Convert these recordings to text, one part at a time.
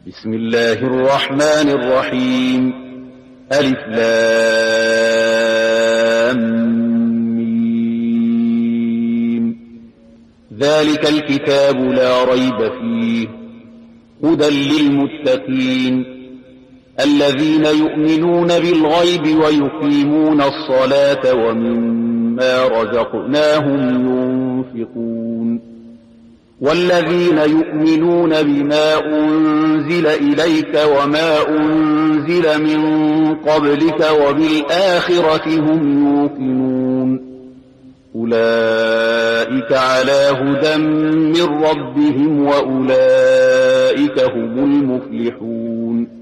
بسم الله الرحمن الرحيم ألف لام ميم ذلك الكتاب لا ريب فيه هدى للمتقين الذين يؤمنون بالغيب ويقيمون الصلاة ومما رزقناهم ينفقون والذين يؤمنون بما أنزل إليك وما أنزل من قبلك وبالآخرة هم يوقنون أولئك على هدى من ربهم وأولئك هم المفلحون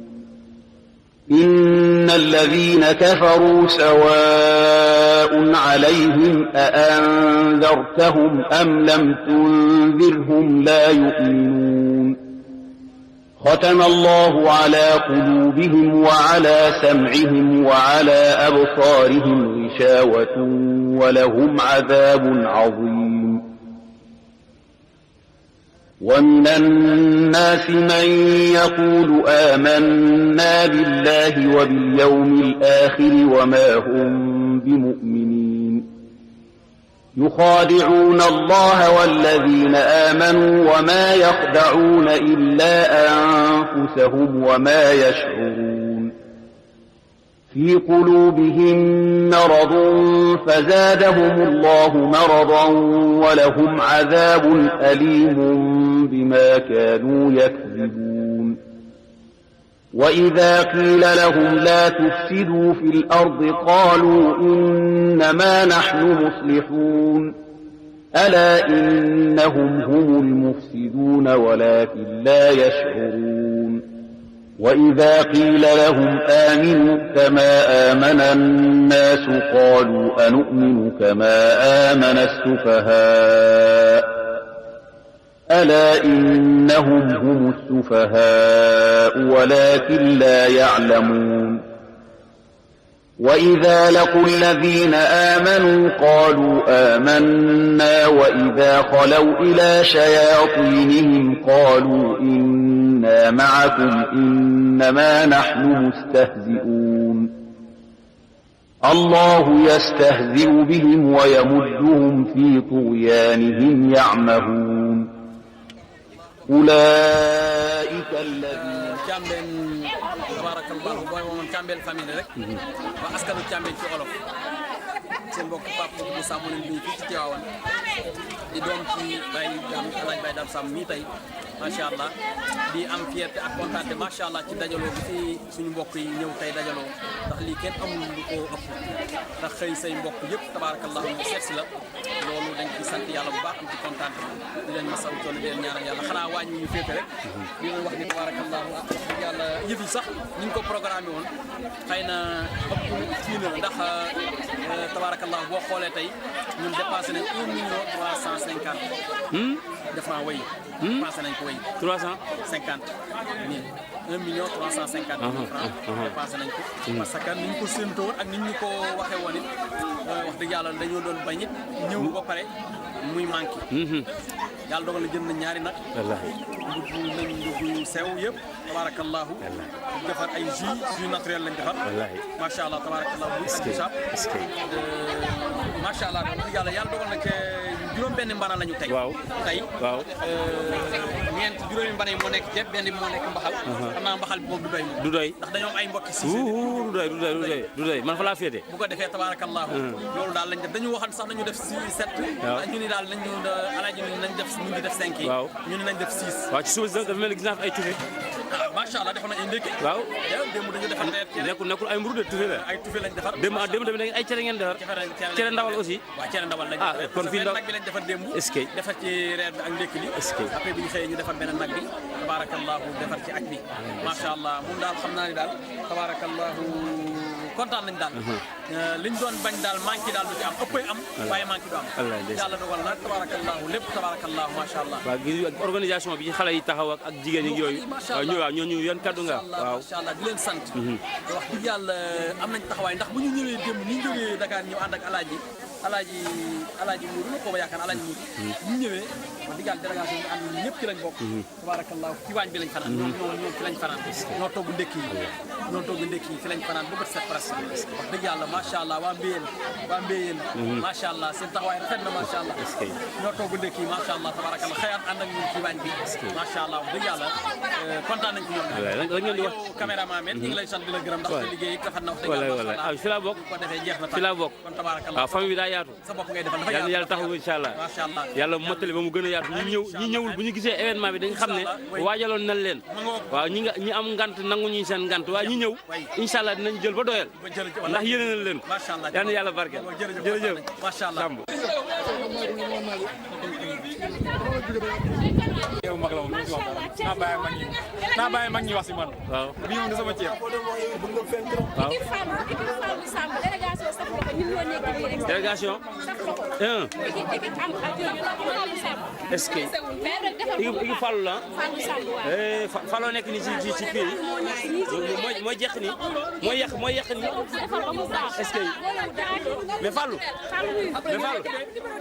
إن الذين كفروا سواء عليهم أأنذرتهم أم لم تنذرهم لا يؤمنون ختم الله على قلوبهم وعلى سمعهم وعلى أبصارهم غشاوة ولهم عذاب عظيم ومن الناس من يقول آمنا بالله وباليوم الآخر وما هم بمؤمنين يخادعون الله والذين آمنوا وما يخدعون إلا أنفسهم وما يشعرون في قلوبهم مرض فزادهم الله مرضا ولهم عذاب أليم بما كانوا يكذبون وإذا قيل لهم لا تفسدوا في الأرض قالوا إنما نحن مصلحون ألا إنهم هم المفسدون ولكن لا يشعرون وإذا قيل لهم آمنوا كما آمن الناس قالوا أنؤمن كما آمن السفهاء ألا إنهم هم السفهاء ولكن لا يعلمون وإذا لقوا الذين آمنوا قالوا آمنا وإذا خلوا إلى شياطينهم قالوا إنا معكم إنما نحن مستهزئون الله يستهزئ بهم ويمدهم في طغيانهم يعمهون أولئك الذين tabarakallahu boy mom Cambel famille rek wa askanu Cambel ci olof seen mbokk Pape Moussa mo leen bi ci Tivaouane di doom ci Baye Dam Alaaji Baye Dam Sam mi tay masha Allah di am fierté ak contenté masha Allah ci dajaloo bi ci suñu mbokk yi ñew tay dajaloo ndax li kenn amul lu ko ëpp ndax xey say mbokk yépp tabarakallahu ñu setti la loolu dañ ci sant yàlla bu baax ci contenté di leen masaw toon di leen ñaanal yàlla xanaa wañu ñu fété rek di leen wax ni tabarakallahu ak yàlla yëf yi sax ñu ko programmé woon xeyna ëpp ci na ndax tabarakallahu boo xoolee tey ñun dépassé nañ 1 million 350 defa way dépassé nañ ko way 350 000 1 million 350 000 francs dépassé nañ ko parce que niñ ko séentoo woon ak niñ ñu ko waxee woon it wax dëgg yàlla dañoo doon bañ it ñëw ba pare muy manqué yàlla dogal na jënd na ñaari nag wallahi ndugg sew yëpp tabarakallahu defar ay jus naturel lañ defar wallahi masha Allah tabarakallahu bu ak sap masha Allah wax dëgg yàlla dogal na ke juróom benn mbana lañu tey tey waaw ñeent juróomi mbana yi moo nekk ceeb benn bi moo nekk mbaxal xam naa mbaxal bi moom du doy ndax dañoo am ay mbokki si du doy man fa laa féete bu ko defee tabarakallahu loolu daal lañ def dañu waxan sax nañu def 7 ñu ni daal nañu alaaji nañ def ñu ngi def 5 yi ñu ni nañ def 6 waaw ci suba dafa mel ni gis naa fi ay tufe masha Allah defoon nañ ay ndékki waaw démb dañu defar nekkul ay mburu de tufe la ay tufe lañ defar démb tamit ay cere ngeen defar cere ndawal aussi waaw cere ndawal lañ kon fi nag bi lañ defar démb est-ce que defar ci reer bi ak ndékki li est-ce que après bi ñu xëyee ñu defar benn nag bi tabarakallahu defar ci ak bi masha Allah moom daal xam naa ni daal tabarakallahu kontaan nañ daal liñ doon bañ daal manki daal du ci am ëppay am waaye manki du am yàlla dogal na tabarakallahu lépp tabarakallahu masha Allah waaw gis organisation bi ci xale yi taxaw ak jigéen yi yooyu waaw ñooñu yan kaddu nga waaw masha Allah di leen sant wax dëgg yàlla am nañ taxawaay ndax bu ñu ñëwee démb ñu jógee Dakar ñëw ànd ak alaaji Mourou ko ba yaakaar alaaji Mourou ñu ñëwee wax dëgg yàlla délégation bi ànd ñëpp ci lañ bokk tabarakallah ci waañ bi lañ fanaan ñoom ci lañ fanaan ñoo togg ndekki yi fi lañ fanaan ba bët set presque wax dëgg yàlla macha allah waa Mbéyeen macha allah seen taxawaay rafet na macha allah ñoo togg ndekki yi macha allah tabarakallah xëyaat ànd ak ñun ci waañ bi macha allah wax dëgg yàlla kontaan nañ ci ñoom yow caméraman ñu ngi lay sant di la gërëm ndax sa liggéey rafet na wax dëgg yàlla fi laa bokk ko defee jeex na fi laa bokk kon tabarakallah waaw famille bi daa yaatu sa bopp ngay defal yàlla yàlla taxawu incha allah macha allah yàlla mottali ba mu gën a yaatu ñi ñëwul bu ñu gisee événement bi dañ xam ne waajaloon nañ leen waaw ñi am ngant nangu ñu seen ngant waaye ñi ñëw incha allah dinañ jël ba doyal ndax yéene nañ leen ko yal na yàlla barkeel jërëjëf macha allah Samb yow mag la moom ñu wax naa bàyyi mag ñi wax si man waaw bii moom sama ceeb waaw délégation est-ce que équipe Fallou la Fallou nekk ni ci kii mooy jeex ni mooy yàq ni est-ce que mais Fallou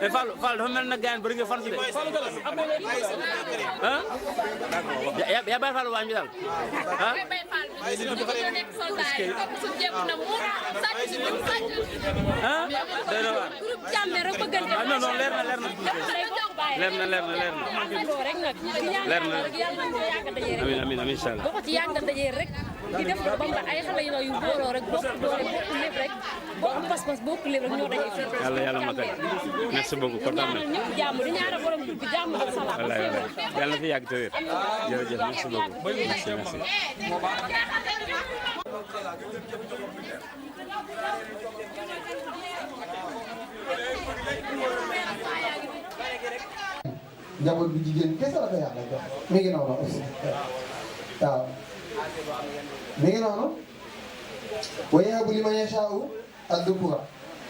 dafa mel na gaañ bëri nga fan si de ah yaa bàyyi Fallou waañ bi daal ah doy na waar ah non non leer na amiin incha allah boo ko ci yàgg dajee rek di def ba mu ay xale yu booloo rek bokk doole bokk lépp rek bokk pas-pas bokk lépp rek ñoo dajee fii yàlla matal merci beaucoup kontaan nañu ñëpp jàmm di ñaanal borom bi jàmm ak salaam wallaay yàlla na fi yàgg te wér jërëjëf merci beaucoup merci njaboot bi jigéen kese la ko yàlla jox mi ngi noonu aussi waaw mi ngi noonu wa yahabu liman yashaa'u ad-dhukura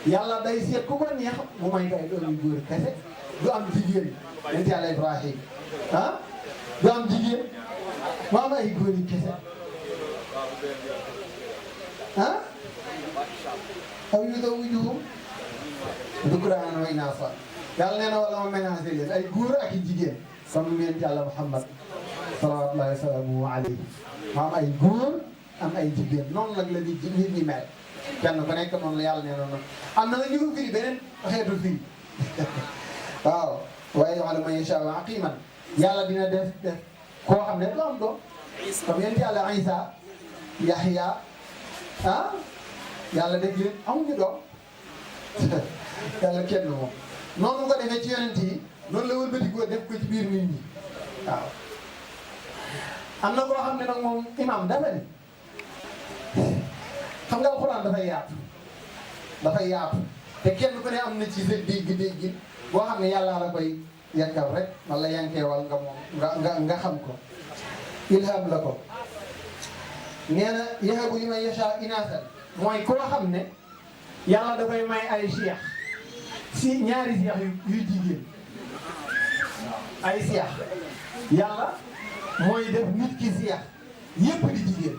yàlla day seet ku ko neex mu may kay doom yu góor kese du am jigéen yonent yàlla Ibrahim ah du am jigéen mu am ay góor yi kese ah aw yuzawwijuhum dhukraanan wa inaasan yàlla nee na wala ma ménagé leen ay góor ak i jigéen comme yonent yàlla Muhammad sallallahu alayhi wa sallam ma am ay góor am ay jigéen noonu nag la nit ñi mel kenn ku nekk noonu la yàlla nee noonu am na nag ñu ko firi beneen xeetu firi waaw waaye ya'lamu man yashaa'u aqiman yàlla dina def koo xam ne du am doom comme yonent yàlla Isa Yahya ah yàlla def leen amuñu doom yàlla kenn moom noonu ko defee ci yonent yi noonu la wëlbati ko def ko ci biir nit ñi waaw am na koo xam ne nag moom imam dafa ni xam nga alxuraan dafay yaatu te kenn ku ne am na ci sa dégg-dégg boo xam ne yàlla la koy yankal rek wala yankeewal nga moom nga xam ko ilham la ko nee na yahabu liman yashaa inaasan mooy koo xam ne yàlla da koy may ay seex si ñaari seex yu jigéen ay seex yàlla mooy def nit ki seex yépp di jigéen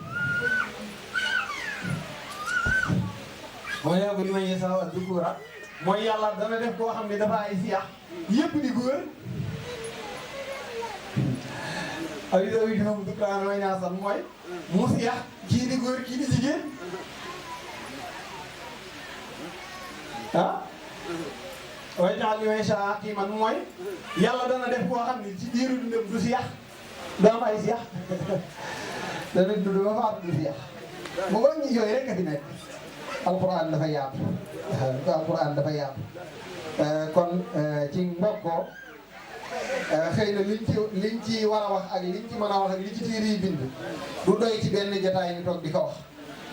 mooy yahabu liman yashaa ad-dhukura mooy yàlla dana def koo xam ne dafa ay seex yépp di góor ay yuzawwijuhum dhukraanan wa inaasan mooy mu seex kii di góor kii di jigéen ah wa yaj'alu liman yashaa'u aqiiman mooy yàlla dana def koo xam ne ci biiru dundam du seex du am ay seex dana dund ba faatu du seex mu ko yooyu rek a fi nekk alquran dafa yaatu alquran dafa yaatu kon ci mbokkoo xëy na liñ ci war a wax ak liñ ci mën a wax ak li ci téere yi bind du doy ci benn jotaay ñu toog di ko wax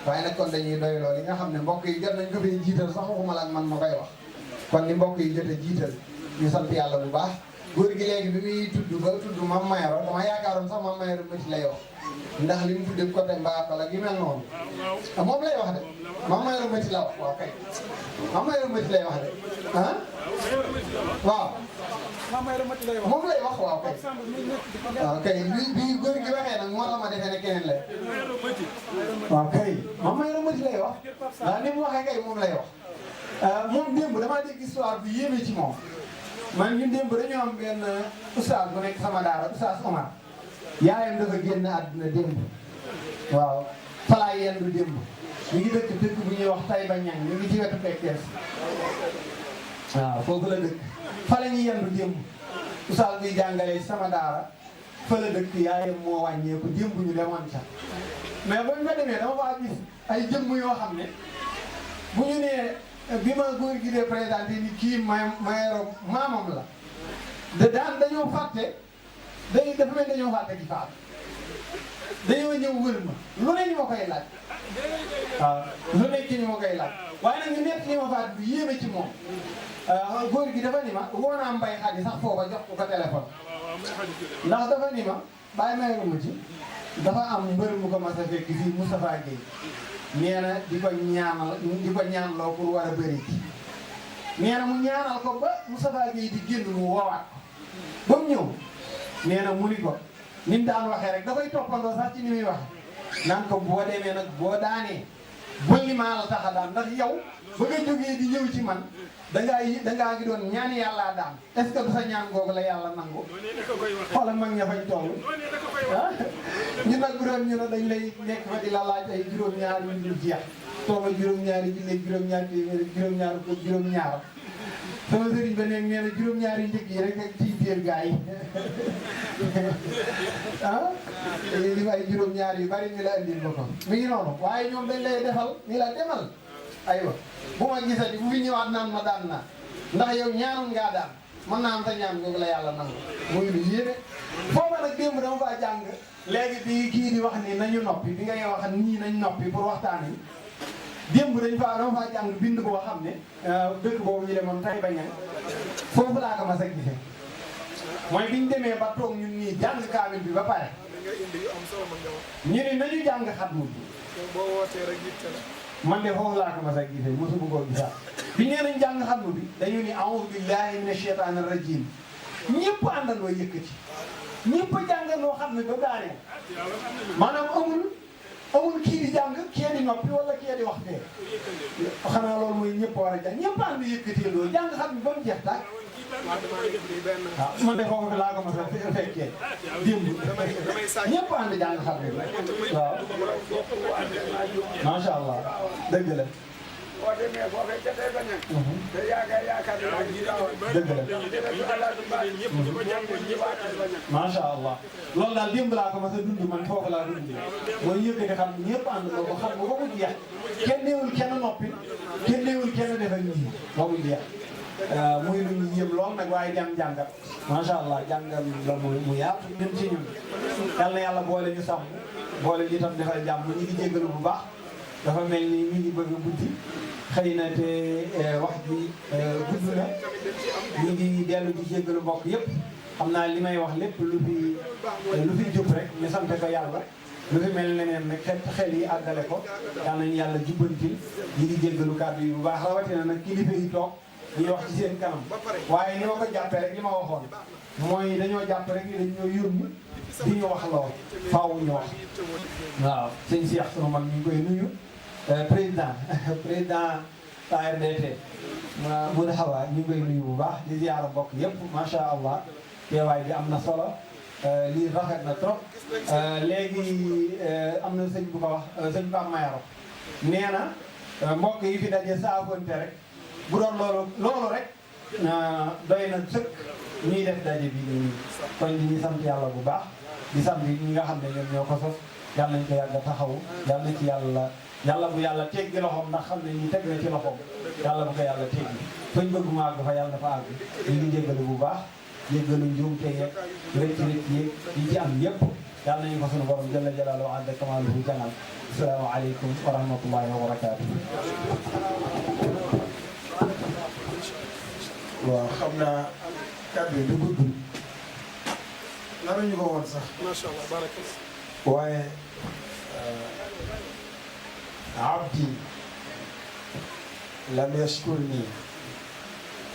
waaye nag kon dañuy doy loolu li nga xam ne mbokk yi jot nañ ko fee jiital sax waxuma la ak man ma koy wax kon ni mbokk yi jot a jiital ñu sant yàlla bu baax góor gi léegi bi muy tudd ba tudd Mame Mayoro dama yaakaaroon sax Mame Mayoro Mati lay wax ndax li mu tuddee côté Mbakal ak yu mel noonu moom lay wax de Mame Mayoro Mati la wax waaw kay Mame Mayoro Mati lay wax de ah waaw moom lay wax waaw kay waaw kay bi góor gi waxee nag moo tax ma defee ne keneen lay waaw kay Mame Mayoro Mati lay wax ndax ni mu waxee kay moom lay wax moom démb damaa dégg histoire bu yéeme ci moom man ñun démb dañoo am benn oustaz bu nekk sama daara oustaz Omar yaayam dafa génn àdduna démb waaw falaa yendu démb ñu ngi dëkk bu ñuy wax Taïba Niang ñu ngi ci wetu Pekes waaw foofu la dëkk fa la ñuy yendu démb oustaz buy jàngale sama daara fa la dëkk yaayam moo wàññeeku démb ñu demoon ca mais ba ñu fa demee dama faa gis ay jëmm yoo xam ne bu ñu nee bi ma góor gi dee présenté ni kii mayoro maamam la dañoo fàtte dafa mel dañoo fàtte ci faatu dañoo ñëw wër ma lu ne ñu ma koy laaj waaw lu nekk ñu ma koy laaj waaye nag ñu nekk ni ma faat bi yéeme ci moom góor gi dafa ni ma woo naa mbay xadi sax foofa jox ko téléphone ndax dafa ni ma bàyyi mayoro ma ci dafa am mbër mu ko mas a fekk fii Moustapha Gueye nee na di ko ñaanloo pour war a bëri ci nee na mu ñaanal ko ba Moustapha Gueye di génn mu woowaat ko ba mu ñëw nee na mu ni ko ni mu daan waxee rek da koy toppandoo sax ci ni muy waxe naan ko boo demee nag boo daanee bul ni maa la tax a daan ndax yow ba nga jógee di ñëw ci man dangaa ngi doon ñaan yàllaa daan est-ce que du sa ñaan googu la yàlla nangu xoolal mag ña fañ toll ah ñu nag bu doon ñu ne dañ lay nekk fa di la laaj ay juróom-ñaar yu dul jeex tooga juróom-ñaari junni juróom-ñaar téeméer juróom-ñaar ko juróom-ñaar sama sëriñ ba nekk nee na juróom-ñaari njëkk yi rek ak ci biir gaa yi ah li ay juróom-ñaar yu bari ñu la andil ba ko mi ngi noonu waaye ñoom dañ lay defal ni la demal aywa bu ma gisati bu fi ñëwaat naan ma daan naa ndax yow ñaanoon ngaa daan mën naa am sa ñaan googu la yàlla nangu muy lu yéene foofa nag démb dama faa jàng léegi bi kii di wax ni nañu noppi bi ngay wax nii nañ noppi pour waxtaan yi démb dama faa jàng bind boo xam ne dëkk boobu ñu demoon Taïba Niang foofu laa ko mas a gisee mooy biñ demee ba toog ñun nii jàng kaamil bi ba pare ñu ne nañu jàng xatmu bi man de foofu laa ko mas a gisee mosuma koo gisaat bi nee nañ jàng xatmu bi dañu ni a'uuzu billahi mina shaytaani rajiim ñëpp àndandoo yëkkati ñëpp a jàngandoo xam ne ba daanee maanaam amul kii di jàng kii di noppi wala kii di wax fee xanaa loolu mooy ñëpp war a jàng ñëpp ànd yëkkatee loolu jàng xam ne ba mu jeex tàkk waaw man de foofu laa ko mos a fekkee démb ñëpp ànd jàng xam ne waaw macha allah dëgg la. boo demee foofee ca Taïba Niang te yaakaar macha allah loolu daal démb laa ko mas a dund man foofu laa dund mooy yëkkati xam ñëpp ànd ko xam nga ba mu jeex kenn néewul kenn noppi kenn néewul kenn def ak nii ba mu jeex muy lu ñu yëm lool nag waaye dem jàngat macha allah jàngat la mu yaatu ñun ci ñun yal na yàlla boole ñu sàmm boole ñu tam defal jàmm ñu ngi jéggalu bu baax dafa mel ni mi ngi bëgg a guddi xëy na te wax ji gudd na ñu ngi dellu di jéggalu mbokk yëpp xam naa li may wax lépp lu fi jub rek ñu sant ko yàlla lu fi mel neneen nag xel yi àggale ko yal nañu yàlla jubbantil ñu ngi jéggalu kàddu yi bu baax rawatina nag kilifa yi toog ñuy wax ci seen kanam waaye ni ma ko jàppee rek li ma waxoon mooy dañoo jàpp rek ni dañoo yónni di ñu wax lool faaw ñu wax waaw sëñ Cheikh sunu mag ñu ngi koy nuyu président ARDT mun xawaa ñu ngi koy nuyu bu baax di ziyaara mbokk yëpp macha allah teewaay bi am na solo lii rafet na trop léegi am na sëñ bu ko wax sëñ Pape Mayaro nee na mbokk yi fi daje saafonte rek bu doon loolu rek doy na sëkk ñuy def daje bi nii kon ñu sant yàlla bu baax di sant ñi nga xam ne ñoom ñoo ko sos yàlla nañ ko yàgg a taxawu yàlla na ci yàlla bu yàlla teggi loxoom ndax xam ne ñi teg na ci loxoom yàlla bu ko yàlla teggi fañ bëgg mu àgg fa yàlla dafa àgg ñu ngi jéggalu bu baax jéggalu njuumte yeeg rëcc yeeg yi ci am yëpp yàlla nañu ko sunu borom jalla jalaaluhu wa azza kamaaluhu janal assalaamu aleykum wa rahmatullahi wa barakaatu. waaw xam naa kàddu yi du gudd naruñu ko woon sax macha allah barakallah waaye abdi lam yashkurni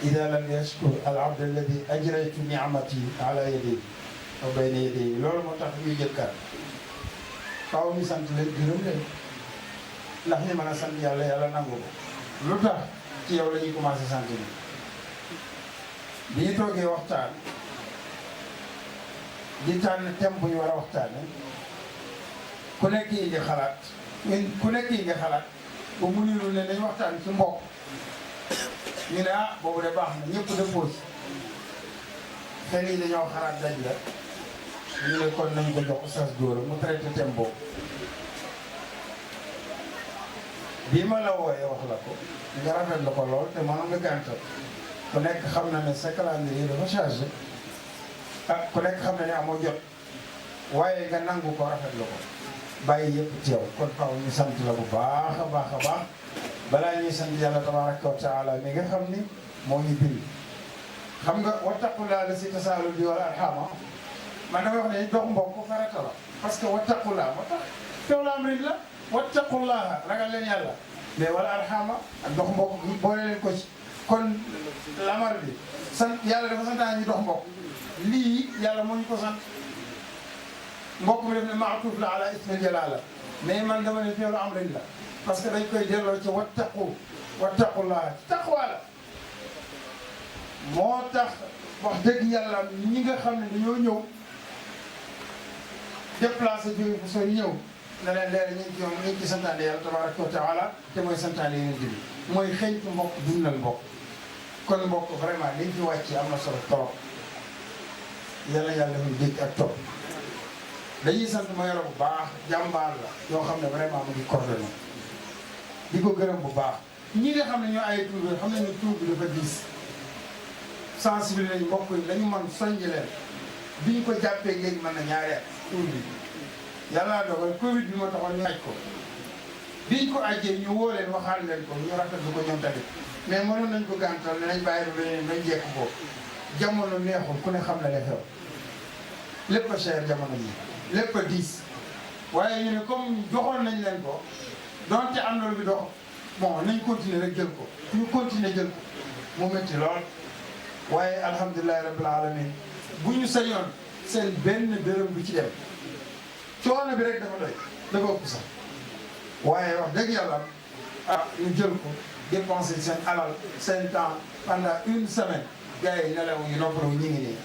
ida lam yashkur al abd alladi ajraytu ni'mati ala yadi wa bayna yadi loolu moo tax ñuy jëkkaat faaw ñu sant leen gërëm leen ndax ñu mën a sant yàlla yàlla nangu ko lu tax ci yow la ñuy commencé sant ni bi ñu toogee waxtaan di tànn thème bu ñu war a waxtaane ku nekk indi xalaat ku nekk indi xalaat ba mu niru ne dañ waxtaan ci mbokk ñu ne ah boobu de baax na ñëpp dëppoo ci xel yi dañoo xalaat daj la ñu ne kon nañ ko jox Oustaz Gora mu traité thème boobu bii ma la wooyee wax la ko nga rafet la ko lool te mënoon nga gàntal ku nekk xam na ne sa calendrier dafa chargé ah ku nekk xam na ne amoo jot waaye nga nangu ko rafet la ko bàyyi yëpp teew kon faaw ñu sant la bu baax a baax a baax balaa ñuy sant yàlla tabaraka wa taala mi nga xam ni moo ñu bind xam nga wattaqullaa la si tasaalu bi wala arxama man dama wax ne dox mbokk ko farata la parce que wattaqullaa moo tax teew la am rit la wattaqullaa ragal leen yàlla mais wala arxama ak dox mbokk gi boole leen ko ci kon lamar bi sant yàlla dafa santaa ñu dox mbokk lii yàlla moo ñu ko sant mbokk mi def ne maatuuf la ala ismil jalaala mais man dama ne feelu am rit la parce que dañ koy delloo ci wattaqullaa ci taqwa la moo tax wax dëgg yàlla ñi nga xam ne dañoo ñëw déplacé jóge fu sori ñëw ne leen leer ñu ngi ci santaane yàlla tabaraka wa taala te mooy santaane yeneen bi mooy xeeñtu mbokk dundal mbokk kon mbokk vraiment liñ fi wàcce am na solo trop yàlla yàlla muy dégg ak topp dañuy sant ma yoro bu baax jàmbaar la yoo xam ne vraiment mu ngi coordonné di ko gërëm bu baax ñi nga xam ne ñoo ay tur bi xam nañu tur bi dafa diis sensibiliser nañ mbokk yi lañu mën soññ leen bi ñu ko jàppee léegi mën na ñaari at tur bi yàlla dogal Covid bi moo taxoon ñu aj ko biñ ko ajjee ñu woo leen waxaal leen ko ñu rafetlu ko ñoom tamit mais mënoon nañ ko gàntal ne nañ bàyyi ba leneen dañ jekk ko jamono neexul ku ne xam na le xew lépp a cher jamono yi lépp a diis waaye ñu ne comme joxoon nañ leen ko donte am na lu bi dox bon nañ continuer rek jël ko ñu continuer jël ko mu métti lool waaye alhamdulilahi rabbil alamin bu ñu sañoon seen benn dërëm bu ci dem coono bi rek dafa doy dafa ëpp sax waaye wax dëgg yàlla ah ñu jël ko dépenser seen alal seen temps pendant une semaine gars yi nelaw ñu noppalu ñu ngi nii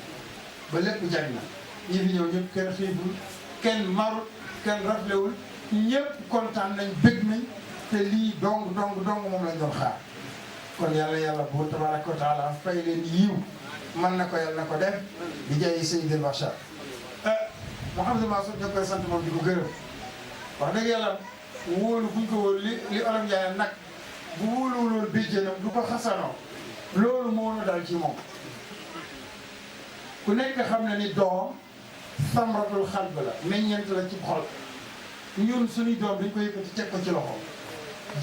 ba lépp jag na ñi fi ñëw ñëpp kenn xiiful kenn marul kenn raflewul ñëpp kontaan nañ bëgg nañ te lii dong moom lañ doon xaar kon yàlla buur tabaraka wa taala fay leen yiw mën na ko yàlla na ko def di jaay Seydil Bachar Mouhamadou Mansour ñoo koy sant moom di ko gërëm wax dëgg yàlla wóolu buñ ko wóolu li olof Njaay nag bu wóoluwuloon béjjénam du ko xasanoo loolu moo nu dal ci moom ku nekk xam na ni doom samratul xalb la meññeent la ci xol ñun suñuy doom dañ ko yëkkati teg ko ci loxo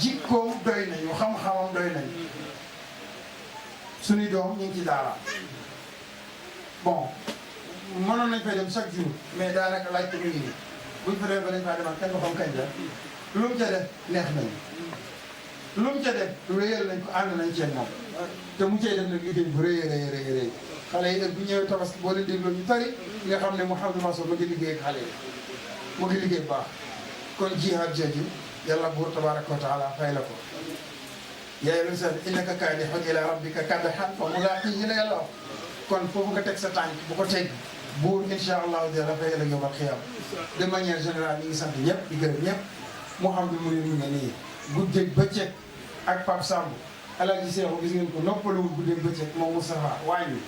jikkoom doy nañu xam-xamam doy nañu suñuy doom ñu ngi ci daara bon mënoon nañ fay dem chaque jour mais daanaka laaj ko mu ngi nii buñ fa demee ba dañ faa demal kenn ko xam kañ la lu mu ca def neex nañu lu mu ca def lu réyal nañ ko ànd nañ ceeg moom te mu cay def nag liggéey bu rëy xale yi bu ñëwee tabaski boo leen dégloo ñu tari nga xam ne Mouhamadou Mansour mu ngi liggéey ak xale yi mu ngi liggéey bu baax kon jihaad jooju yàlla buur tabaraka wa taala fay la ko yaa ayyuhal insaanu innaka kaadihun ilaa rabbika kadhan fa mulaaqiihi la yàlla wax kon foofu nga teg sa tànk bu ko teg buur incha allahu taala fay la yawmal qiyaama de manière générale ñu ngi sant ñëpp di gërëm ñëpp Mouhamadou Mounir mu ngi nii guddeeg bëccëg ak Pape Samb Alaaji Seexu gis ngeen ko noppaluwul guddeeg bëccëg moom Moustapha waañu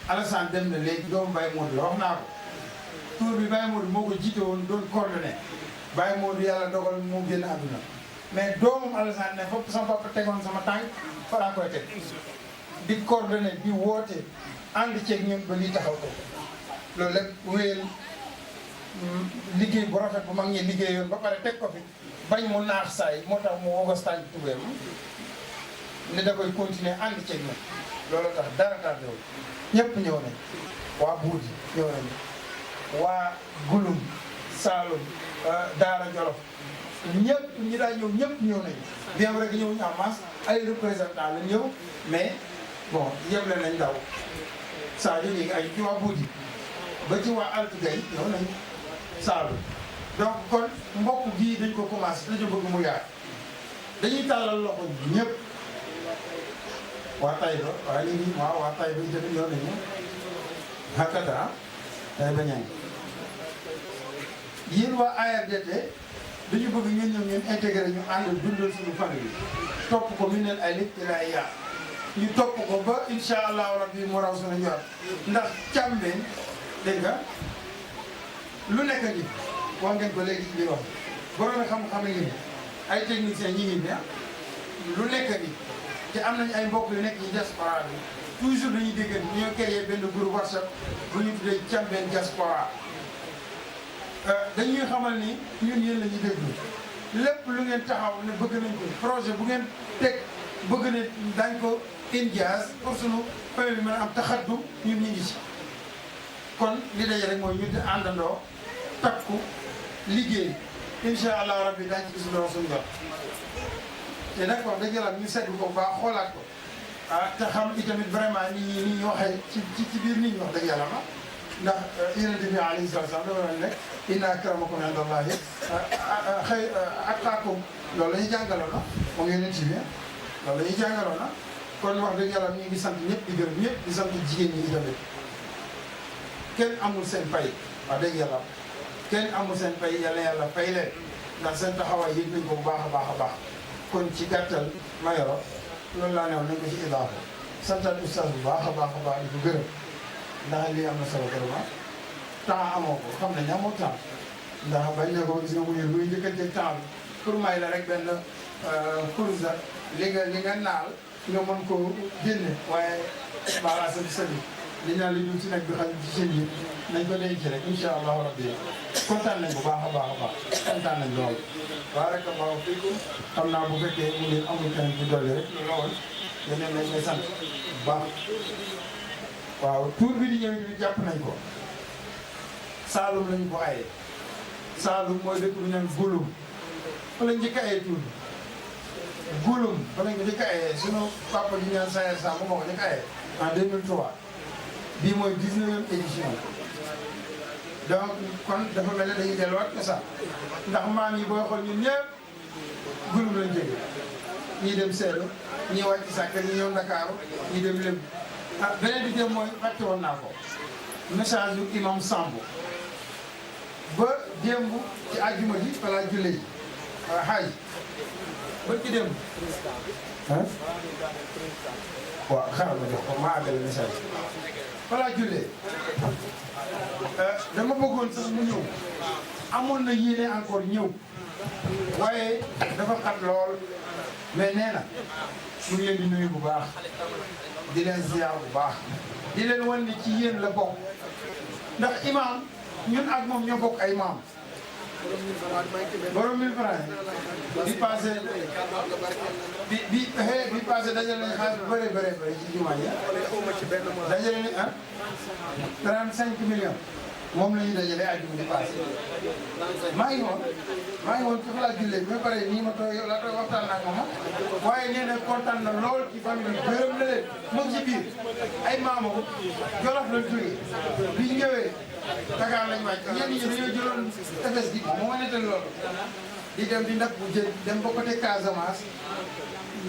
Alassane dem na léegi doomu Baye Modou la wax naa ko tour bi Baye Modou moo ko jiite woon doon coordonné Baye Modou yàlla dogal moo génn àdduna mais doomam Alassane ne foofu sama papa tegoon sama tànk fa laa koy teg di coordonné di woote ànd ceeg ñun ba lii taxaw ko loolu lépp wéyal liggéey bu rafet bu mag ñi liggéeyoon ba pare teg ko fi bañ mu naax saay moo tax mu wogos tànk tubéem ne da koy continuer ànd ceeg ñun loolu tax dara tardewul ñëpp ñëw nañ waa Buudi ñëw nañ waa Gulum Saalum Daara Jolof ñëpp ñi daa ñëw ñëpp ñëw nañ bien vrai que ñëwuñu en masse ay représentants la ñëw mais bon yemle nañ daw Sadio léegi ay ci waa Buudi ba ci waa Altu Gay ñëw nañ Saalum donc kon mbokk gii dañ ko commencé dañu bëgg mu yaatu dañuy tàllal loxo ñëpp waa Taïba waaye ñu ngi waaw waa Taïba yi tamit ñoo nañu hakata Taïba ñaŋ yéen waa ARDT dañu bëgg ngeen ñëw ngeen intégré ñu ànd dundal suñu famille topp ko mi neen ay lépp te ay yaa ñu topp ko ba incha allahu rabbi mu raw suñu ñor ndax càmbeen dégg nga lu nekk ni wax ngeen ko léegi ci biir wax borom xam-xam ngi ni ay techniciens ñi ngi ni lu nekk ni te am nañu ay mbokk yu nekk ci diaspora bi toujours dañuy dégg ñoo créé benn groupe WhatsApp bu ñu tuddee càmbeen diaspora dañuy xamal ni ñun yéen la ñuy déglu lépp lu ngeen taxaw ne bëgg nañ ko projet bu ngeen teg bëgg ne dañ ko indias pour sunu famille bi mën a am taxaddu ñun ñu ngi ci kon li daje rek mooy ñu di àndandoo takku liggéey incha allah rabbi daañu ci gis loolu suñu jot te nag wax dëgg yàlla ñu segg ko baax xoolaat ko te xam itamit vraiment ni ñu waxee ci biir nit ñi wax dëgg yàlla ma ndax yonent bi alayhi salaatu wa salaam dafa doon nekk inna akramakum inda Allahi atqaakum loolu la ñuy jàngaloon na moom yonent bi loolu la ñuy jàngaloon na kon wax dëgg yàlla ñu ngi sant ñëpp di gërëm ñëpp di sant jigéen ñi itamit kenn amul seen pay wax dëgg yàlla kenn amul seen pay yàlla yàlla fay leen ndax seen taxawaay yëg nañ ko bu baax a baax a baax kon ci gàttal ma yoro loolu laa newoon nañ ko ci idaafa santal oustaz bu baax a baax a baax di ko gërëm ndax lii am na solo vraiment temps amoo ko xam nañ amoo temps ndax bañ ne ko gis nga mu ñëw muy njëkkante temps bi pour may la rek benn course li nga naal nga mën ko génne waaye maanaam sëbi li naan li dul ci nag bi xam ci seen yi nañ ko denc rek incha allahu rabbi kontaan nañ bu baax a baax a baax kontaan nañ lool barakallahu fiikum xam naa bu fekkee mu ngeen amul keneen ci dolli rek lu la woon yeneen lañ koy sant bu baax waaw tour bi di ñëw ñu jàpp nañ ko Saalum lañu ko aye Saalum mooy dëkk bu ñu naan Gouloum fa lañ njëkk a aye tour bi Gouloum fa lañ ko njëkk a aye sunu papa di ñaan Sayer Samb moo ko njëkk a aye en 2003 bii mooy 19e édition donc kon dafa mel ne dañuy delluwaat ko sax ndax maam yi booy xool ñun ñëpp Gouloum lañ jóge ñii dem Seedo ñii wàcc Sàkkal ñii ñëw Ndakaaru ñii dem Lébu beneen bi dem mooy fàtte woon naa ko message yu imam Samb ba démb ci àjjuma ji balaa julle ji xaaj ba ci démb waaw xaaral ma jox ko ma àggale message balaa jullee dama bëggoon sax mu ñëw amoon na yéene encore ñëw waaye dafa xat lool mais nee na mu ngi leen di nuyu bu baax di leen ziar bu baax di leen wan ni ci yéen la bokk ndax imam ñun ak moom ñoo bokk ay maam borom 1000 francs bi passé bi passé dajale nañ xaalis bu bëree bëri ci jumaa yi dajale ni 35 millions moom la ñuy dajale àjjuma di passé maa ngi woon ci fa laa jullee bi ma pare nii ma toog yow laa toog waxtaan naa ko moom waaye nee na kontaan na lool ci famille bi gërëm na leen moom ci biir ay maamam Jolof lañ jógee bi ñu ñëwee Dakar lañ wàcc ñenn ñi dañoo jëloon tefes gi moo ma nettali loolu di dem di ndax bu jël dem ba côté Casamance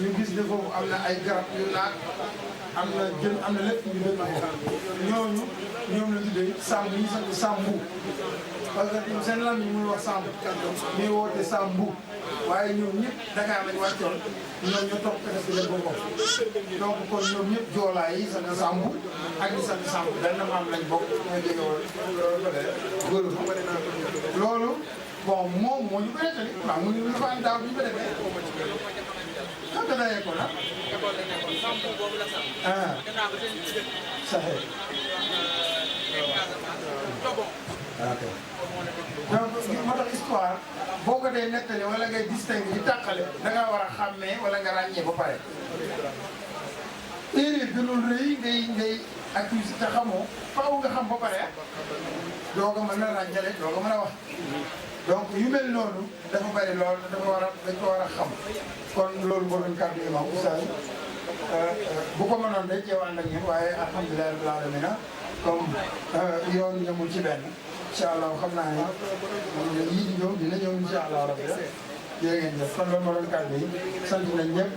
ñu gis ne foofu am na ay garab yu naat am na jën am na lépp ñu dëkk ñooñu ñoom la tuddee Samb yi sant Sambu parce que seen lam yi muy wax Samb ñuy woote Sambu waaye ñoom ñëpp Dakar lañ wàccoon ñoom ñoo topp tefes gi dem ba bopp donc kon ñoom ñëpp joolaa yi sant Sambu ak ñi sant Samb benn maam lañ bokk ñoo jege woon góorlu loolu bon moom moo ñu ko nettali waaw mu ngi lu fa am daaw bi ñu ko defee xam nga dayee ko nag saxe ok donc moo tax histoire boo ko dee nettali wala ngay distingue di tàqale da ngaa war a xàmmee wala nga ràññee ba pare erreur gënul rëy ngay accuse te xamoo faaw nga xam ba pare doo ko mën a ràññale doo ko mën a wax donc yu mel noonu dafa bari lool dafa war a dañ ko war a xam kon loolu moo doon kàddu imam oustaz bu ko mënoon day ceewaan ak ñun waaye alhamdulilah rabbil alamin comme yoon ñamul ci benn incha allah xam naa ne yii di ñëw dina ñëw incha allah rabbi jërë ngeen jëf kon loolu moo doon kàddu yi sant nañ ñëpp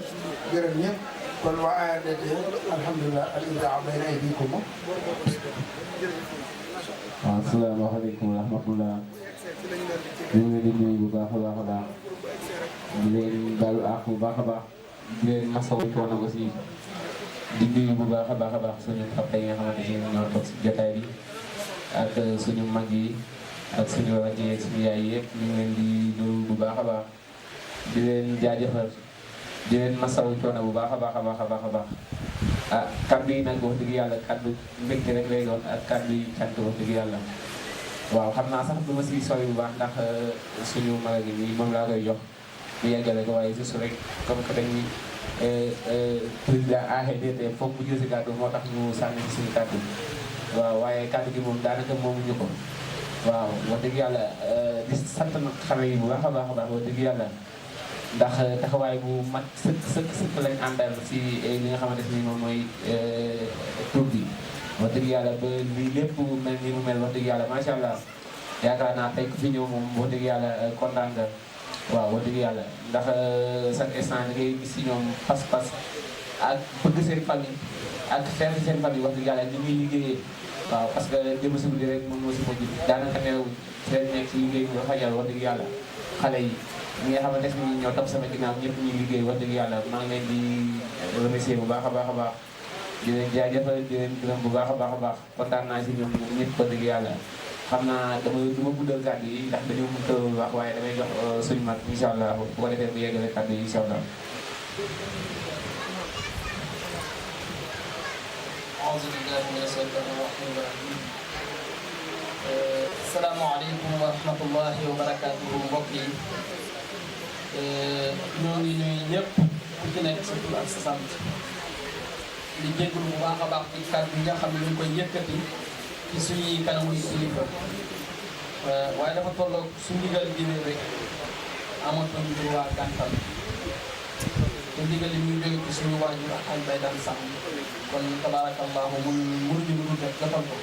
gërëm ñëpp kon waa ARDT alhamdulilah al idaa bayna aydikum. waaw asalaamaaleykum wa rahmatulah. ñu ngi leen di nuyu bu baax a baax a baax. di leen baalu àq bu baax a baax. di leen masawu coono aussi. di nuyu bu baax a baax suñu papa yi nga xamante ni ñoo toog si jotaay bi. ak suñu mag yi. ak suñu rakk yi ak suñu yaay yëpp ñu ngi leen di nuyu bu baax a baax. di leen jaajëfal. di leen masawu coono bu baax a baax a baax a baax a baax. ah kaddu yi nag wax dëgg yàlla kaddu mbégte rek lay doon ak kaddu yi cant wax dëgg yàlla. waaw xam naa sax du ma si sori bu baax ndax suñu mag gi nii moom laa koy jox mu yeggale ko waaye juste rek comme que dañuy président ARDT foog mu jël si kaddu moo tax ñu sànni si suñu kaddu. waaw waaye kaddu gi moom daanaka moomuñu ko. waaw wax dëgg yàlla di sant nag xale yi bu baax a baax a baax wax dëgg yàlla. ndax taxawaay bu mat sëkk lañ àndal si li nga xamante ni moom mooy tur bi wax dëgg yàlla ba lii lépp mel ni mu mel wax dëgg yàlla macha allah yaakaar naa tey ku fi ñëw moom wax dëgg yàlla kontaan nga waaw wax dëgg yàlla ndax chaque instant da ngay gis si ñoom pas-pas ak bëgg seen famille ak xeex seen famille wax dëgg yàlla ni muy liggéeyee waaw parce que démb si guddi rek moom moo si mujj daanaka neew seen nekk si liggéey bi nga xajal wax dëgg yàlla xale yi ñi nga xamante ni ñoo topp sama ginnaaw ñëpp ñuy liggéey wax dëgg yàlla maa ngi leen di remercier bu baax a baax a baax di leen jaajëfal di leen gërëm bu baax a baax a baax kontaan naa si ñoom ñëpp wax dëgg yàlla xam naa du ma guddal kàddu yi ndax dañoo mën a wax waaye damay jox suñu mag incha allah bu ko defee mu yeggale kàddu yi incha allah. أعوذ بالله من الشيطان الرجيم. Asalaamaaleykum wa rahmatullahi wa barakaatuhu mbokk yi ñoo ngi nuyu ñëpp ku ci nekk sa tur ak sa sant di jégalu bu baax a baax ci kàddu yi nga xam ne ñu ngi koy yëkkati ci suñuy kanamu kilifa waaye dafa tolloog su ndigal jëlee rek amatuñ droit gàntal te ndigal li muy jóge ci suñu waajur ak bay daan sàmm kon tabarakallahu mënuñu lu dul rek jotal ko.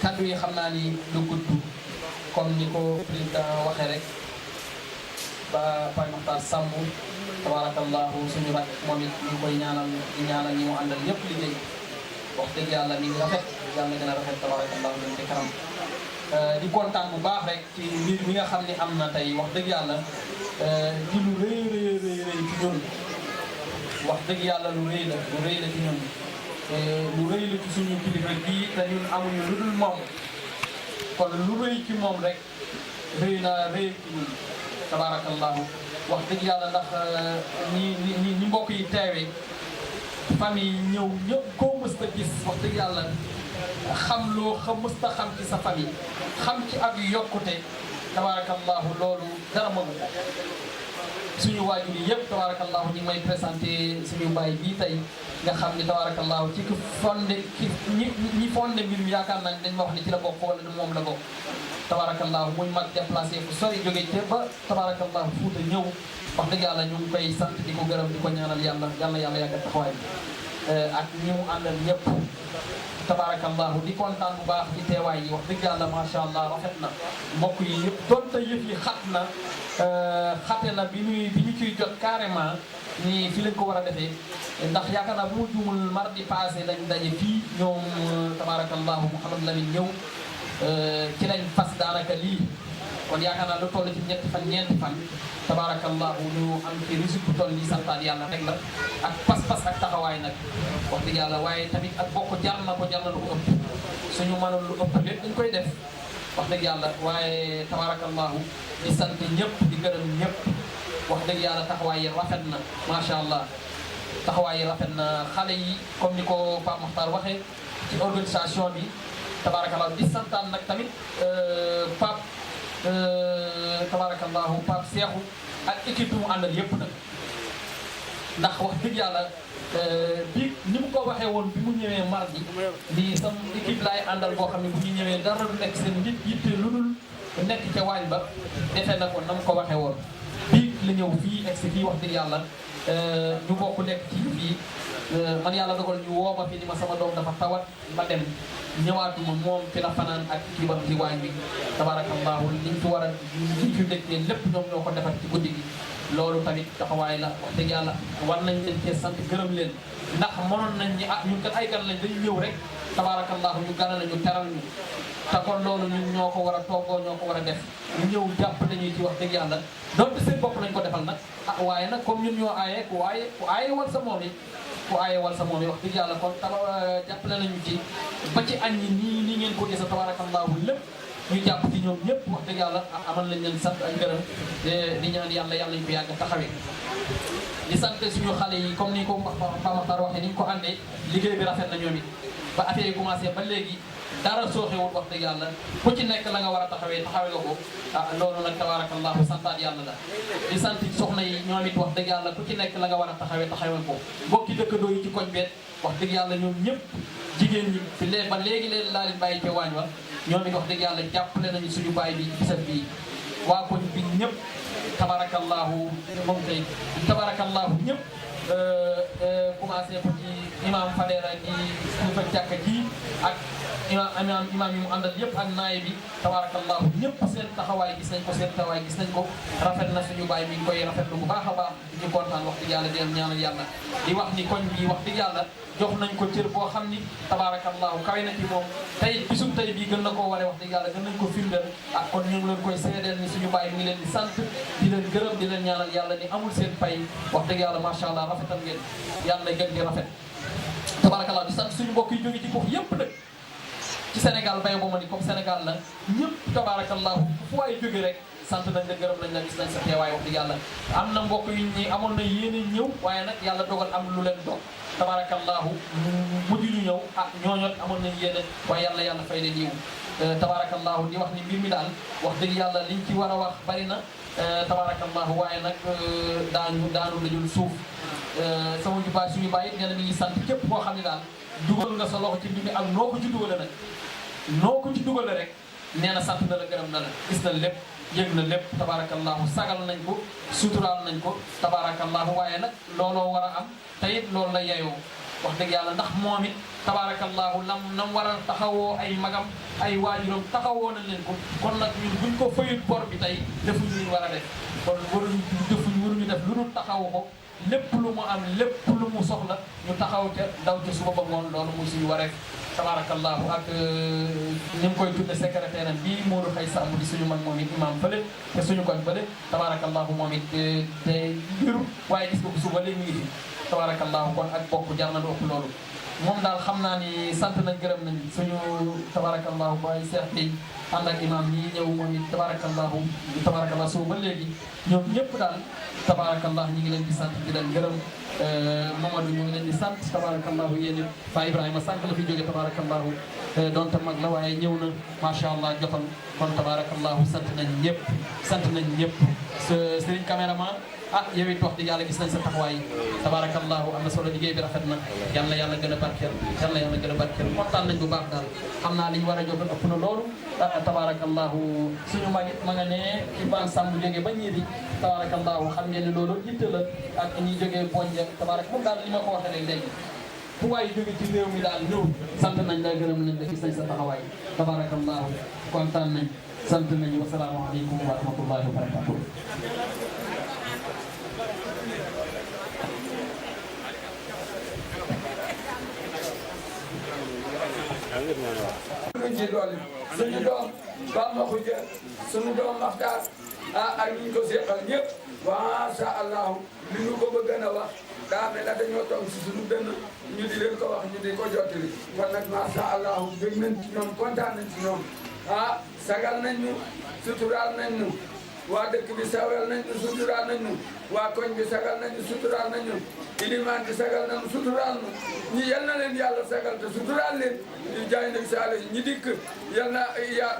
kaddu yi xam naa ni lu gudd comme ni ko président waxee rek ba Baye Makhtar Samb tabarakallahu suñu rak moom it ñu ngi koy ñaanal di ñaanal ñi mu àndal ñëpp liggéey wax dëgg yàlla mi ngi rafet yàlla gën a rafet tabarakallahu leen ci kanam di kontaan bu baax rek ci mbir mi nga xam ni am na tey wax dëgg yàlla di lu rëy ci ñun wax dëgg yàlla lu rëy la ci ñun lu rëy la ci suñu kilifa bii te ñun amuñu lu dul moom kon lu rëy ci moom rek rëy ci ñun tabarakallahu wax dëgg yàlla ndax ñi mbokk yi teewee famille yi ñëw ñëpp koo mës a gis wax dëgg yàlla xam loo mës a xam ci sa famille xam ci ak yokkute tabarakallahu loolu dara magu ko suñu waajur yi yëpp tabarakallahu ñu ngi may présenté suñu baay bii tey nga xam ni tabarakallahu ci ki fondé ñi fondé mbir mi yaakaar nañ dañ ma wax ni ci la bokk wala moom la bokk tabarakallahu muy mag déplacé fu sori jóge te ba tabarakallahu Fuuta ñëw wax dëgg yàlla ñu ngi koy sant di ko gërëm di ko ñaanal yàlla yàgg taxawaay bi ak ñi mu àndal ñëpp tabarakallahu di kontaan bu baax ci teewaay yi wax dëgg yàlla macha allah rafet na mbokk yi yëpp donte yëf yi xate na bi ñu ciy jot carrément ni fi lañ ko war a defee ndax yaakaar naa bu ma juumul mardi passé lañ daje fii ñoom tabarakallahu Mouhamed Lamine ñëw ci lañ fas daanaka lii kon yaakaar naa lu toll ci ñeenti fan tabarakallahu ñu am ci résultat bu toll nii santaat yàlla rek la ak pas-pas ak taxawaay nag wax dëgg yàlla waaye tamit ak bokk jar na lu ko ëpp suñu mënoon lu ëpp lépp dañ koy def wax dëgg yàlla waaye tabarakallahu di sant ñëpp di gërëm ñëpp wax dëgg yàlla taxawaay yi rafet na macha allah taxawaay yi rafet na xale yi comme ni ko Pape Makhtar waxee ci organisation bi tabarakallahu di santaan nag tamit Pape tabarakallahu Pape Seexu ak équipe mu àndal yëpp nag ndax wax dëgg yàlla bi ni mu ko waxee woon bi mu ñëwee mardi di sam équipe laay àndal boo xam ne bu ñu ñëwee dara du nekk seen nit yitte lu dul nekk ca waañ ba defee na ko na mu ko waxee woon bi la ñëw fii egsi fii wax dëgg yàlla ñu bokk nekk ci fii man yàlla dogal ñu woo ma fi ni ma sama doom dafa tawat ma dem ñëwaatuma moom fi la fanaan ak kii ba ci waañ bi tabarakallahu liñ fi war a liñ fi dëkkee lépp ñoom ñoo ko defar ci guddi gi loolu tamit taxawaay la wax dëgg yàlla war nañ leen cee sant gërëm leen ndax mënoon nañ ni ah ñun kat ay gan lañ dañu ñëw rek tabarakallahu ñu gana la ñu teral ñu te kon loolu ñun ñoo ko war a toggoo ñoo ko war a def ñu ñëw jàpp nañuy ci wax dëgg yàlla donc seen bopp lañ ko defal nag ah waaye nag comme ñun ñoo aaye ku aaye wal sa moom yi ku aaye wal sa moom yi wax dëgg yàlla kon jàppale nañu ci ba ci añ yi nii ngeen ko gis tabarakallahu lépp ñu jàpp ci ñoom ñëpp wax dëgg yàlla amal nañ leen sant ak gërëm di ñaan yàlla ñu fi yàgg taxawee di sant suñu xale yi comme ni ko Pape Makhtar waxee ni ñu ko àndee liggéey bi rafet na ñoom it ba affaire yi commencé ba léegi dara sooxewul wax dëgg yàlla ku ci nekk la nga war a taxawee taxawee nga ko loolu nag tabarakallahu santaat yàlla la di sant soxna yi ñoom it wax dëgg yàlla ku ci nekk la nga war a taxawee taxawee ko mbokki dëkkandoo yi ci koñ beet wax dëgg yàlla ñoom ñëpp jigéen ñi fi ba léegi leen laa leen bàyyi ca waañ wa ñoom it wax dëgg yàlla jàppale nañu suñu baay bi bisam bii waa koñ bi ñëpp tabarakallahu moom tey tabarakallahu ñëpp commencé ko ci imam Fadera di ñu fa jàkka ji ak imam yi mu àndal yëpp ak naay bi tabarakallahu ñëpp seen taxawaay gis nañ ko seen taxawaay gis nañ ko rafet na suñu baay mi ngi koy rafetlu bu baax a baax di ñu kontaan wax dëgg yàlla di leen ñaanal yàlla di wax ni koñ bi wax dëgg yàlla jox nañ ko cër boo xam ni tabarakallahu kawe na ci moom tey bisum tey bii gën na koo waree wax dëgg yàlla gën nañ ko firndeel ak kon ñu ngi leen koy seedeel ni suñu baay mi ngi leen di sant di leen gërëm di leen ñaanal yàlla ni amul seen pay wax dëgg yàlla macha allah rafetal ngeen yàlla gën di rafet tabarakallahu di sant suñu mbokk yi jóge ci gox yépp nag ci Sénégal bay boo ma ni comme Sénégal la ñëpp tabarakallahu fu waay jóge rek sant nañ la gërëm nañ la gis nañ sa teewaay wax dëgg yàlla am na mbokk yu ñi amoon na yéene ñëw waaye nag yàlla dogal am lu leen dog tabarakallahu mujj ñu ñëw ah ñooñot amoon nañ yéene waaye yàlla fay leen yiw tabarakallahu di wax ni mbir mi daal wax dëgg yàlla liñ ci war a wax bari na tabarakallahu waaye nag daanu lajul suuf sama jubaay suñu bàyyi nee na mi ngi sant képp koo xam ne daal dugal nga sa loxo ci mbir mi ak noo ko ci dugale nag noo ko ci dugale rek nee na sant na la gërëm na la gis na lépp yëg na lépp tabarakallahu sagal nañ ko suturaal nañ ko tabarakallahu waaye nag looloo war a am te it loolu la yeyoo wax dëgg yàlla ndax moom it tabarakallahu nam war a taxawoo ay magam ay waajuram taxawoo nañ leen ko kon nag ñun buñ ko fayut bor bi tey defuñu ñu war a def kon waruñu def lu dul taxawu ko lépp lu mu am lépp lu mu soxla ñu taxaw ca daw ca suba ba ngoon loolu muy suñu wareef tabarakallahu ak ni mu koy tudde secrétaire am bii Modou Xay Samb di suñu mag moom it imam fële te suñu koñ fële tabarakallahu moom it te mbiru waaye gis nga ko suba léegi mu ngi fi tabarakallahu kon ak bokk jar na lu ëpp loolu moom daal xam naa ni sant nañ gërëm nañ suñu tabarakallahu baay Cheikh Gueye ànd ak imam ñi ñëw moom it tabarakallahu suba ba léegi ñoom ñëpp daal tabarakallahu ñu ngi leen di sant di leen gërëm Mamadou ñu ngi leen di sant tabarakallahu yéen it Fa Ibrahima sànq la fi jóge tabarakallahu donte mag la waaye ñëw na macha allah jotal kon tabarakallahu sant nañ ñëpp Serigne caméraman ah yow it wax dëgg yàlla gis nañ sa taxawaay tabarakallahu am na solo liggéey bi rafet na yàlla gën a barkeel kontaan nañ bu baax daal xam naa li ñu war a jotal ëpp na loolu tabarakallahu suñu mag it ma nga ne ci ban sàmm jógee ba ñii di tabarakallahu xam ngeen ne loolu itte la ak ñi jógee Bonja tabarak moom daal li ma ko waxee léegi fu waay jóge ci réew mi daal ñëw sant nañ la gërëm nañ la gis nañ sa taxawaay tabarakallahu kontaan nañ sant nañ wasalaamu aleykum wa rahmatullahi wa barakatuh luñ ci dolli suñu doom Bamba Xuja suñu doom Maxtaar ak ñu ko seqal ñëpp masha Allah li ñu ko bëgg a wax daa mel ne dañoo toog si suñu benn ñu di leen ko wax ñu di ko jottali kon nag masha Allah dégg nañ ci ñoom kontaan nañ ci ñoom sagal nañ ñu suturaal nañ ñu waa dëkk bi sagal nañ ñu suturaal nañ ñu waa koñ bi sagal nañ ñu suturaal nañ ñu ilimaan bi sagal nañ ñu suturaal ñu ñi yal na leen yàlla sagal te suturaal leen ñu jaay nag saala ñi dikk yal na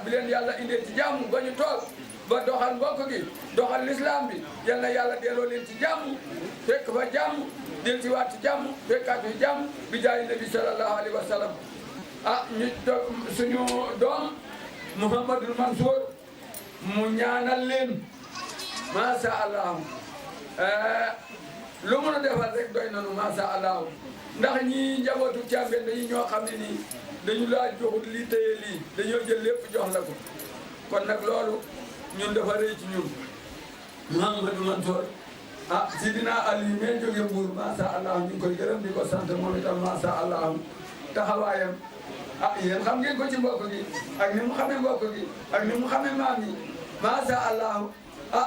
bi leen yàlla indee ci jàmm ba ñu toog ba doxal mbokk gi doxal l'islam bi yal na yàlla delloo leen ci jàmm fekk fa jàmm del ci waat ci jàmm fekkaat fi jàmm bi jaay nabi sallallahu alayhi wa sallam ñu suñu doom Mouhamadou Mansour mu ñaanal leen masha Allah lu mun a defal rek doy nanu masha Allah ndax ñii njabootu Thiamène dañu ñoo xam ne nii dañu laa joxut lii téye lii dañoo jël lépp jox la ko kon nag loolu ñun dafa rëy ci ñun Mouhamadou Mansour Sidina Ali mee jóge Mbuur masha Allah ñu ngi koy gërëm di ko sant moom itam masha Allah taxawaayam yéen xam ngeen ko ci mbokk gi ak ni mu xamee mbokk gi ak ni mu xamee maam yi masha Allah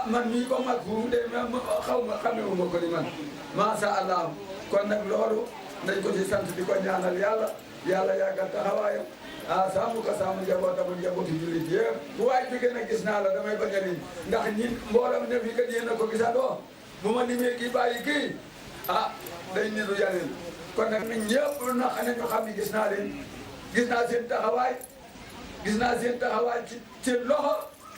man mii ko mag fu de xaw ma xamee ma ko ni man masha Allah kon nag loolu dañ ko ci sant di ko ñaanal yàlla yàlla yàggal taxawaayam saamu ko saamu njabootam ak njabootu jullit yëpp bu waay jógee nag gis naa la damay bañ a lim ndax ñi mboolam ne fi kat yéen a ko gisadoo bu ma limee kii bàyyi kii day niru yaneen kon nag nit ñëpp na xam ne ñu xam ne gis naa leen gis naa seen taxawaay gis naa seen taxawaay ci seen loxo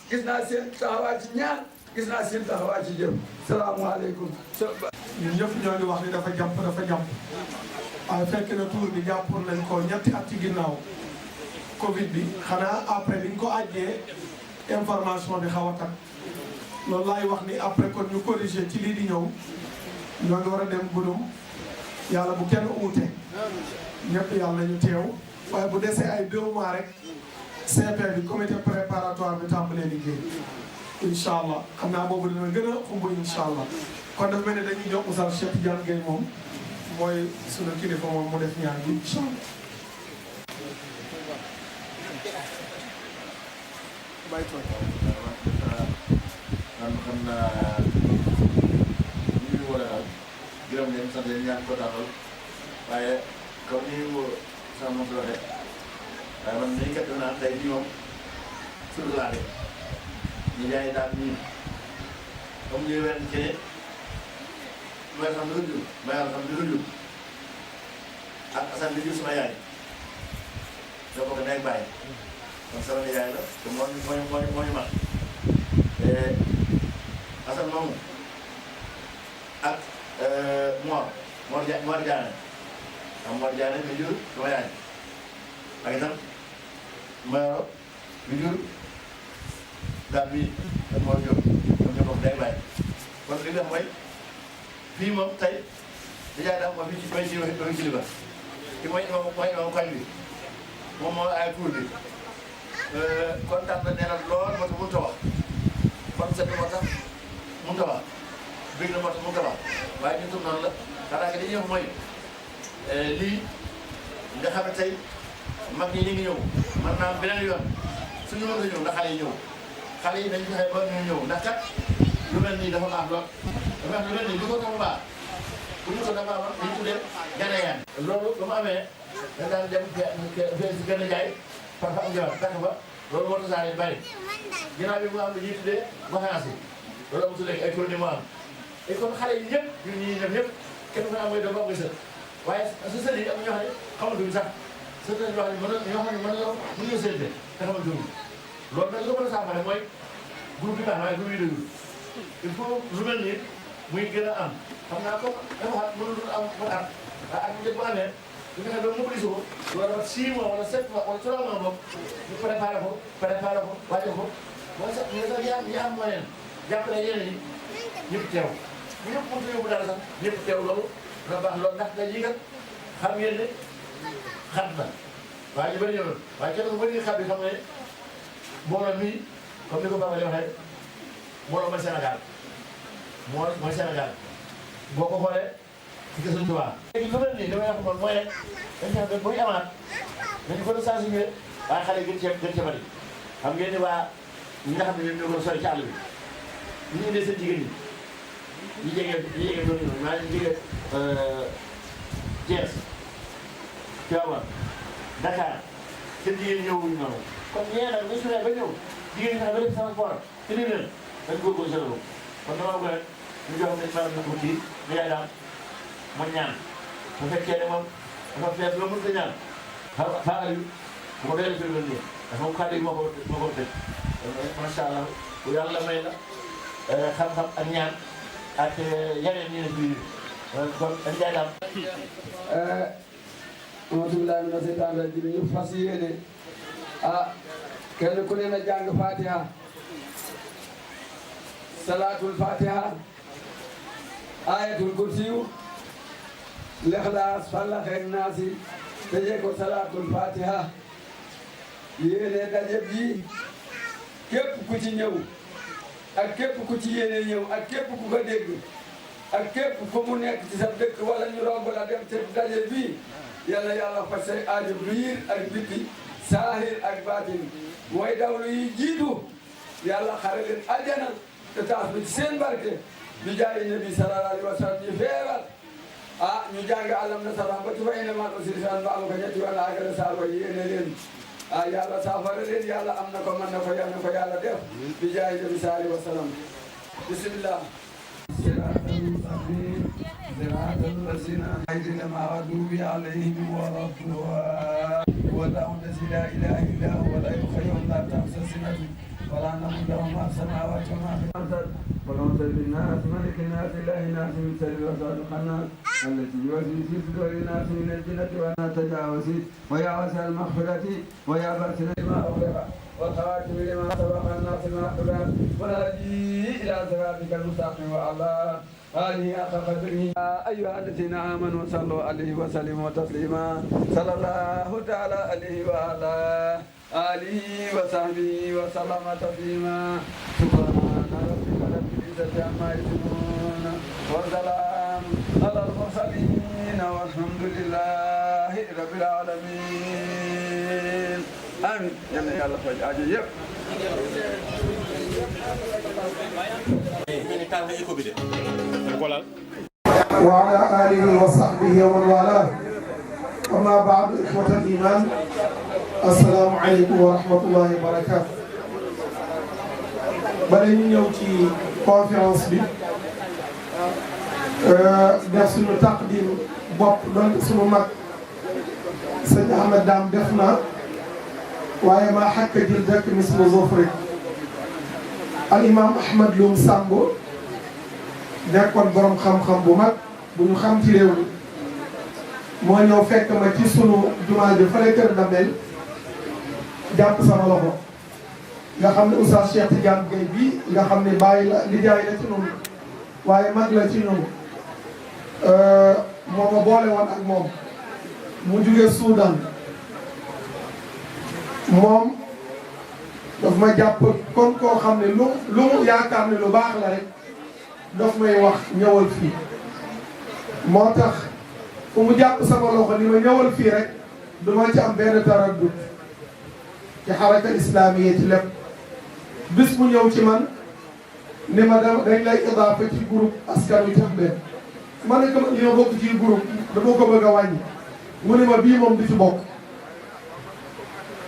gis naa seen taxawaay ci ñaan gis naa seen taxawaay ci jëm salaamaaleykum. ñun ñëpp ñoo ngi wax ni dafa jàpp waaye fekk na tour bi jàppoon nañ ko ñetti at ci ginnaaw Covid bi xanaa après biñ ko àjjee information bi xaw a tag loolu laay wax ni après kon ñu corrigé ci lii di ñëw ñoo ngi war a dem Goudomp yàlla bu kenn uute ñëpp yàlla ñu teew waaye bu desee ay 2 mois rek CP bi comité préparatoire bi tàmbalee liggéey incha allah xam naa boobu dina gën a xumb incha allah kon dafa mel ne dañuy jox Oustaz Cheikh Tidiane Gaye moom mooy sunu kilifa moom mu def ñaan bi incha allah. xam naa ñu ngi war a gërëm leen sant leen ñaan ko taxal waaye comme ni mu sama moom si waxee waaye man mii kat naa tey jii moom suñu laate ñu jaay daal nii comme ñu wen ci ne may xam li ko jur may xam li ko jur ak Assane li jur sama yaay ñoo bokk nekk bàyyi kon sama yaay la te moo ñu mag Assane moomu ak Mor Diané am Mor Diané mi jur sama yaay ak itam Mayoro mi jur daal bii ak Mor Diop ñoom ñoo bokk day bàyyi kon li nga xam mooy fii moom tey dèjà daal moo fi ci may ci kilifa ki mooy imam koñ bi moom moo ay cour bi kontaan na nee na lool moo tax mënut a wax kon set moo tax mënut a wax bëgg na moo tax mënut a wax waaye ñun tam noonu la xanaa que li ñuy wax mooy lii nga xam ne tey mag ñi ñu ngi ñëw man naa beneen yoon suñu mën a ñëw ndax xale yi ñëw xale yi dañu fexe ba ñu ñëw ndax kat lu mel nii dafa baax lool dafa lu mel nii lu ko dafa baax bu ñu ko dafa am li ñu tuddee ganayaan loolu ba mu amee dañ daan dem fee si gën a jaay parfois am jabar fekk ba loolu moo tasaare yu bëri ginnaaw bi mu am lu ñuy tuddee vacances yi loolu am tuddee ay tournée mu am et kon xale yi ñëpp ñun ñii ñëpp ñëpp kenn ku ne am ngay doom am ngay sët waaye su sët yi am ñoo xam ne xamatuñ sax sët lañ wax ne ñoo xam ne mën nañoo séddee te xamatuñ loolu nag li ko mën a saafara mooy groupe bi baax na waaye groupe yi déglu il faut lu mel nii muy gën a am xam naa comme dafa xam mënul am ba at waaye at bu njëkk bu amee bu fekkee ba mobilisé ko loolu dafa 6 mois wala 7 mois wala 3 mois boobu ñu préparé ko waajal ko mooy sax ñu sax ñi am moyen jàppale yeneen yi ñëpp teew bu ñëpp mënut a yóbbu dara sax ñëpp teew loolu dina baax loolu ndax day yëngal xam ngeen ne xat na waaye ñu bëri ñëwoon waaye kenn ku bëri xam bi xam ne mbooloo mii comme ni ko Baba di waxee mbooloo mooy Sénégal mooy Sénégal boo ko xoolee ci gis nañu tubaab. léegi lu mel nii li may wax moom mooy rek dañu xam ne buy amaat dañu ko doon sensibiliser waaye xale yi gën cee bari xam ngeen ni waa ñi nga xam ne ñoom ñoo ko sori ci àll bi ñu indee seen jigéen ñi ñu jege doon ñu maa ngi jege Thiès Tivaouane Dakar seen jigéen ñi ñëwuñu noonu kon ñee nag ñu suñu ba ñëw jigéen ñi nga xam ne dafa transport te nii leen dañ góorgóorlu seen bopp kon dama bëgg rek ñu jox ne maanaam na ko kii ñu yaay daal ma ñaan bu fekkee ne moom dafa fees la mënut a ñaan xaaral yu bu ko doyalee fi mu nii dafa am kàddu yi moo ko tëj macha allah bu yàlla may la xam-xam ak ñaan ak yeneen ñi ne fii kon dañ jaay daal. alhamdulilah mina seytaan rajim ñu fas yéene kenn ku ne na jàng fatiha salaatul fatiha ayatul kursiyu lexlaas Falaq ak Naas tëjee ko salaatul fatiha yéene daje bi képp ku ci ñëw ak képp ku ci yéene ñëw ak képp ku ko dégg ak képp ku mu nekk ci sa dëkk wala ñu romb la dem ci daje bi yàlla yàlla faj say aajo biir ak biti saahir ak baatin mooy dawlu yi jiitu yàlla xare leen aljana te taas bi ci seen barke bi jaay nabi sallallahu alayhi wa sallam ñu feebar ñu jàng alam nasarah ba ci fa ina mal usri yusran ba am ko ñetti yoon àggale saar wa yéene leen yàlla saafara leen yàlla am na ko mën na ko yal na ko yàlla def bi jaay nabi sallallahu alayhi wa sallam bismillah siraatal mustaqiim siraatal laziina an'amta alayhim alayhim wa والله الذي لا اله الا هو لا يخير لا تنسى سنه ولا نوم له ما في السماوات وما في الارض ونعوذ بالناس ملك الناس اله الناس من شر الوسواس الخناس الذي يوسوس في صدور الناس من الجنه وانا تجاوز ويا واسع المغفره ويا باسل ما اغلق والخواتم لما سبق الناس ما اقبل والهدي الى صراطك المستقيم وعلى آله حق قدره أيها الذين آمنوا صلوا عليه وسلموا تسليما صلى الله تعالى عليه وعلى آله وصحبه وسلم تسليما سبحان ربك رب العزة عما يصفون وسلام على المرسلين والحمد لله رب العالمين آمين يا الله فاج أجيب وعلى آله وصحبه ومن والاه أما بعد إخوة الإيمان السلام عليكم ورحمة الله وبركاته bala ñu ñëw ci conférence bi def suñu taqdim bopp doon suñu mag sëñ Ahmed Dame def na waaye maa xakka jël dëkk mislu zofri al imam Ahmed Loum Samb nekkoon borom xam-xam bu mag bu ñu xam ci réew mi moo ñëw fekk ma ci sunu jumaa ji fële kër Damel jàpp sama loxo nga xam ne Oustaz Cheikh Tidiane Gueye bi nga xam ne bàyyi la lijaay la ci ñun waaye mag la ci ñun moo ma boole woon ak moom mu jugee Soudan moom daf ma jàpp kon koo xam ne lu mu yaakaar ne lu baax la rek daf may wax ñëwal fii moo tax fu mu jàpp sama loxo ni ma ñëwal fii rek du ma ci am benn taraddud ci xaraka islamiya ci lépp bis mu ñëw ci man ni ma dañ lay idaafa ci groupe askanu Diourbel ma ne ko li ma bokk ci groupe dama ko bëgg a wàññi mu ne ma bii moom du ci bokk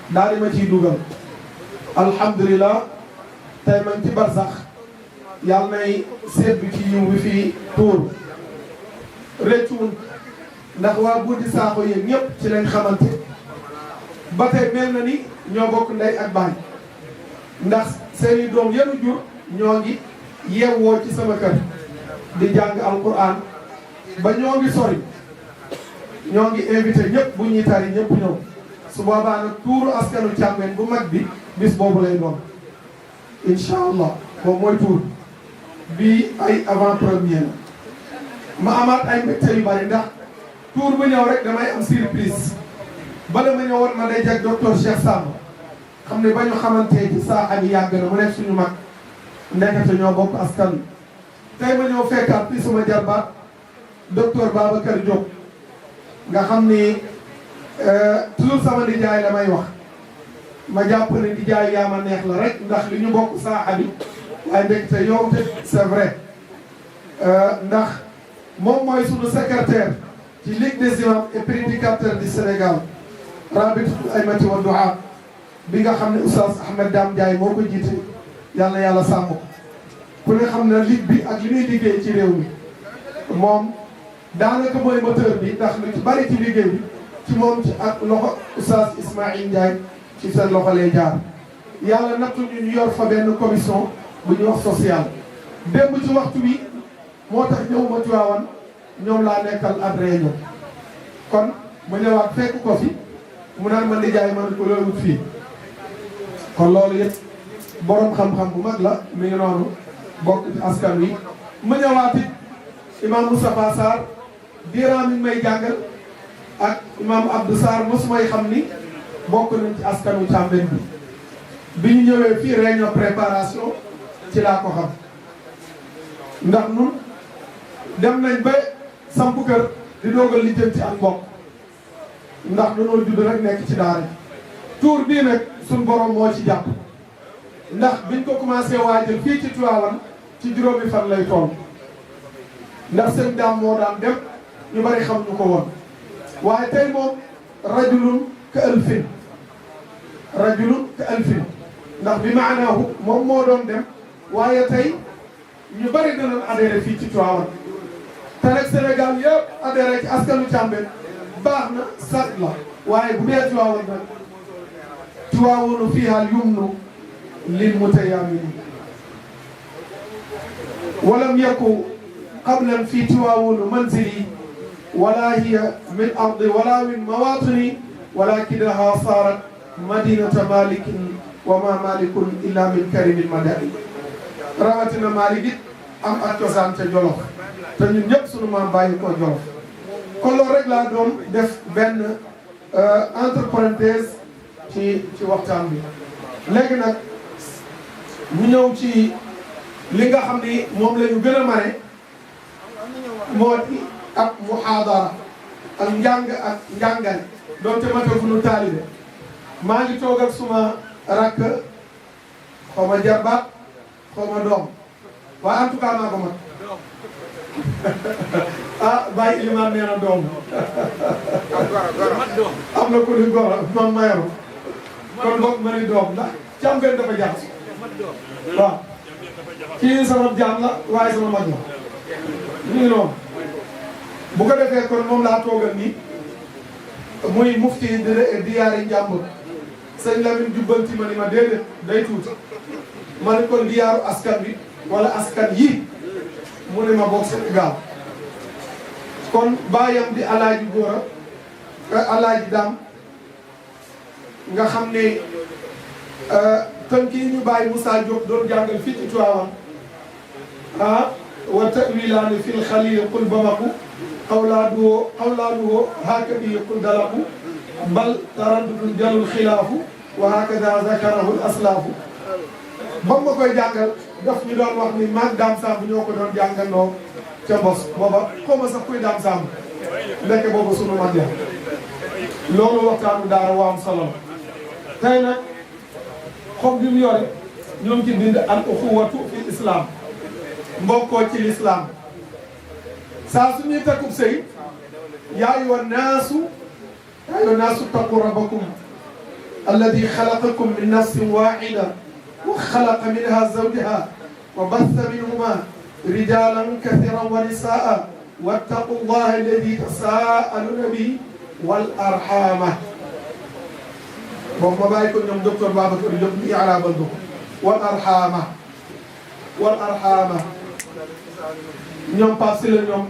daal di ma ciy dugal alhamdulilah tey man ci barsax yàlla nay seet bi ci yiw bi fii tuur rëccuwul ndax waa Buddi Sakho yéen ñëpp ci lañ xamante ba tey mel na ni ñoo bokk ndey ak baay ndax seeni doom yenu jur ñoo ngi yeewoo ci sama kër di jàng alquran ba ñoo ngi sori ñoo ngi invité ñëpp bu ñuy tari ñëpp ñëw su boobaa nag tuuru askanu Càmbeen bu mag bi bis boobu lay doon incha allah moom mooy tuur bii ay avant première ma amaat ay mbégte yu bari ndax tuur bu ñëw rek damay am surprise bala ma ñëwoon ma day jag docteur Cheikh Samb xam ne ba ñu xamante ci saa bi yàgg na mu nekk suñu mag ndekete ñoo bokk askan tey ma ñëw fekkaat fi suma jarbaat docteur Babacar Diop nga xam ni toujours sama nijaay la may wax ma jàpp ne nijaay yaa ma neex la rek ndax li ñu bokk saa bi waaye ndekete yow te c'est vrai ndax moom mooy suñu secrétaire ci Ligue des imams et prédicateurs du Sénégal rabitatul aymati wa du'a bi nga xam ne Oustaz Ahmed Dame Ndiaye moo ko jiite yàlla yàlla sàmm ko ku ne xam ne ligue bi ak li ñuy liggéey ci réew mi moom daanaka mooy moteur bi ndax lu ci bari ci liggéey bi ci moom ci ak loxo Oustaz Ismaïl Ndiaye ci seen loxo lay jaar yàlla nattu ñu yor fa benn commission bu ñuy wax social démb ci waxtu bi moo tax ñëw ma Tiwaawan ñoom laa nekkal ab réunion kon ma ñëwaat fekk ko fi mu naan ma nijaay man ko loolu fii kon loolu yëpp borom xam-xam bu mag la mi ngi noonu bokk ci askan wi ma ñëwaat it imam Moustapha Sarr diiraa mi may jàngal ak imam Abdou Sarr mosumay xam ni bokk nañ ci askanu Thiamène bi ñu ñëwee fii réunion préparation ci laa ko xam ndax nun dem nañ ba samp kër di dogal lijjanti ak mbokk ndax dañoo judd rek nekk ci daara tour bii nag suñ borom moo ci jàpp ndax biñ ko commencé waajal fii ci Tivaouane ci juróomi fan lay toll ndax seen daam moo daan dem ñu bari xam ñu ko woon waaye tey moom rajulun ka alfin ndax bi maanaahu moom moo doon dem waaye tey ñu bari danañ adhéré fii ci Tivaouane te nag Sénégal yëpp adhéré ci askanu Thiamène baax na sax la waaye bu dee Tivaouane nag Tivaouane fiiha al-yumnu lil mutayamminin walam yakun qablan fi Tivaouane manzili wala hiya min ardi wala min mawatini walakinaha sarat madinata malikin wa ma malikun illa min karimil madani rawatina Malick it am ak cosaan ca Jolof te ñun ñëpp sunu maam bàyyi ko Jolof kon loolu rek laa doon def benn entre parenthèse ci waxtaan bi léegi nag ñu ñëw ci li nga xam ni moom la ñu gën a mane moo di ak muhaadara ak njàng ak njàngale doonte ma fu nu taalibe maa ngi toog ak suma rakk xaw ma jarbaat xaw ma doom waaye en tout cas maa ko mat ah bàyyi ilimaan nee na doom am na ku ni goro man mayaru kon boog ma ni doom ndax Thiamène dafa jax waaw kii sama jaam la waaye sama mag la ñu ngi noonu bu ko defee kon moom laa toogal nii muy mufti diyaari njàmbur sëñ Lamine jubbanti ma ni ma déedéet day tuuti ma ne kon diyaaru askan bi wala askan yi mu ne ma bokk Sénégal kon baayam di alaaji góora alaaji daam nga xam ne tënk yi ñu bàyyi Moussa Diop doon jàngal fii ci Tivaouane wa tawilaani fil xalil qul bamaku qawlaaduhu hakadi qul dalaku bal taraddudul jalul xilaafu wa hakada zakarahu l aslaafu ba ma koy jàngal daf ñu doon wax ni maag Dame Samb ñoo ko doon jàngandoo ca Mbos booba xaw ma sax kuy Dame Samb ndeke booba sunu mag ya loolu waxtaanu daara waa am solo tey nag xob bi mu yore ñoom ci bind al uxuwatu fi islam mbokkoo ci l'islam saa su ñuy takkub sëy yaa ayyuha naasu taqu rabbakum alladi xalaqakum min nafsin waxida wa xalaqa minha zawjaha wa bassa minhuma rijalan kathiran wa nisaa wattaqu llaha alladi tasaaluna bihi wal arhama boobu ma bàyyi ko ñoom docteur Babacar Diop ñu arabal ko wal arhama ñoom Pape Sylla ñoom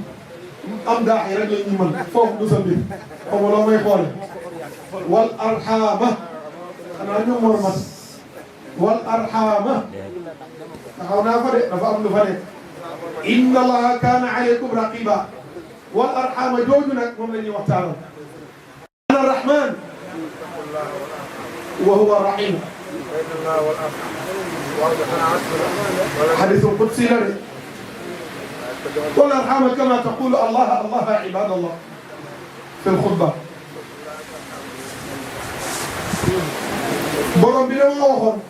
am daax yi rek la ñu mën foofu du sa mbir xaw ma loo may xoole wal arhama xanaa ñoom moo mat wal arhama taxaw naa fa de dafa am lu fa nekk inna allaha kaana alaykum raqiba wal arhama jooju nag moom la ñuy waxtaanal ana rahman wa huwa rahim حديث قدسي لنا والأرحام كما تقول الله عباد الله في الخطبة borom bi dama waxoon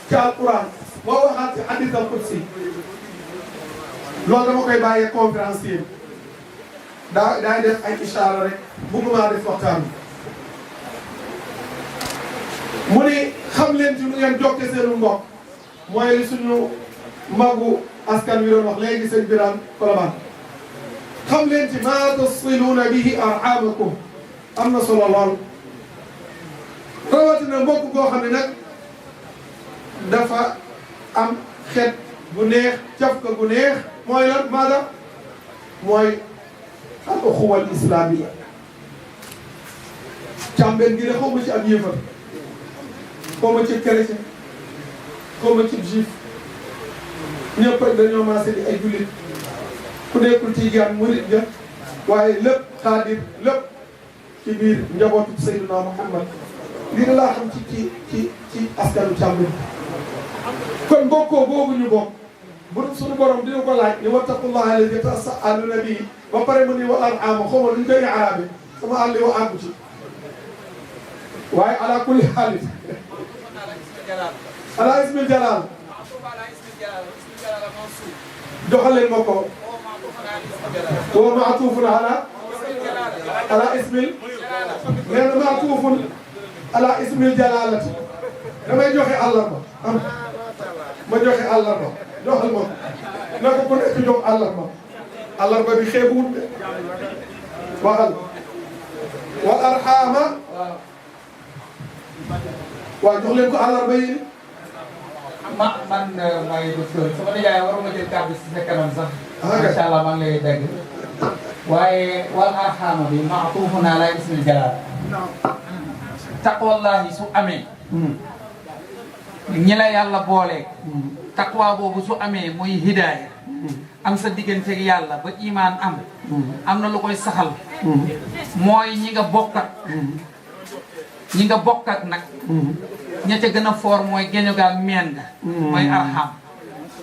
ci alquran moo waxaat ci hadith al qudsi loolu dama koy bàyyee conférencier daay def ay ishaara rek bëgguma def waxtaan mu ni xam leen ci lu ngeen jokke seenu mbokk mooy li suñu magu askan wi doon wax léegi sëñ Birane Colobane xam leen ci maa tasiluuna bihi arhamakum am na solo lool rawatina mbokk goo xam ne nag dafa am xeet bu neex cafka gu neex mooy lan maanaam mooy al uxuwa al islamiyya càmbeen gi de xaw ma ci ab yéefar xaw ma ci chrétien xaw ma ci juif ñëpp rek dañoo maase di ay jullit ku nekkul tijaan murit nga waaye lépp xaadir lépp ci biir njabootu Seydina Muhammad lii da laa xam ci askanu Càmbin kon bokkoo boobu ñu bokk bu suñu borom dina ko laaj ni wattaqullaha alladi tasaaluna bihi ba pare mu ni wa arhama xaw ma luñ koy arabe sama àll wa àggu ci waaye ala kulli xaalis ala ismil jalal joxal leen ma ko wa maatufun ala ismil nee na maatufun ala ismil jalalati damay joxe àllarba am ma joxe àllarba joxal ma ko na ko ku nekk jox àllarba bi xeebuwul de waxal wal arxaama waaw jox leen ko àllarba yi man mooy docteur sama nijaay waruma jël kàddu si sa kanam sax macha allah maa ngi lay dégg waaye wal arxaama bi maatuufun ala ismil jalaal taqwallahi su amee ñi la yàlla booleeg taqwa boobu su amee muy hidaaya am sa digganteeg yàlla ba imaan am na lu koy saxal mooy ñi nga bokkat nag ña ca gën a foor mooy geño ga ak meen ga mooy arxam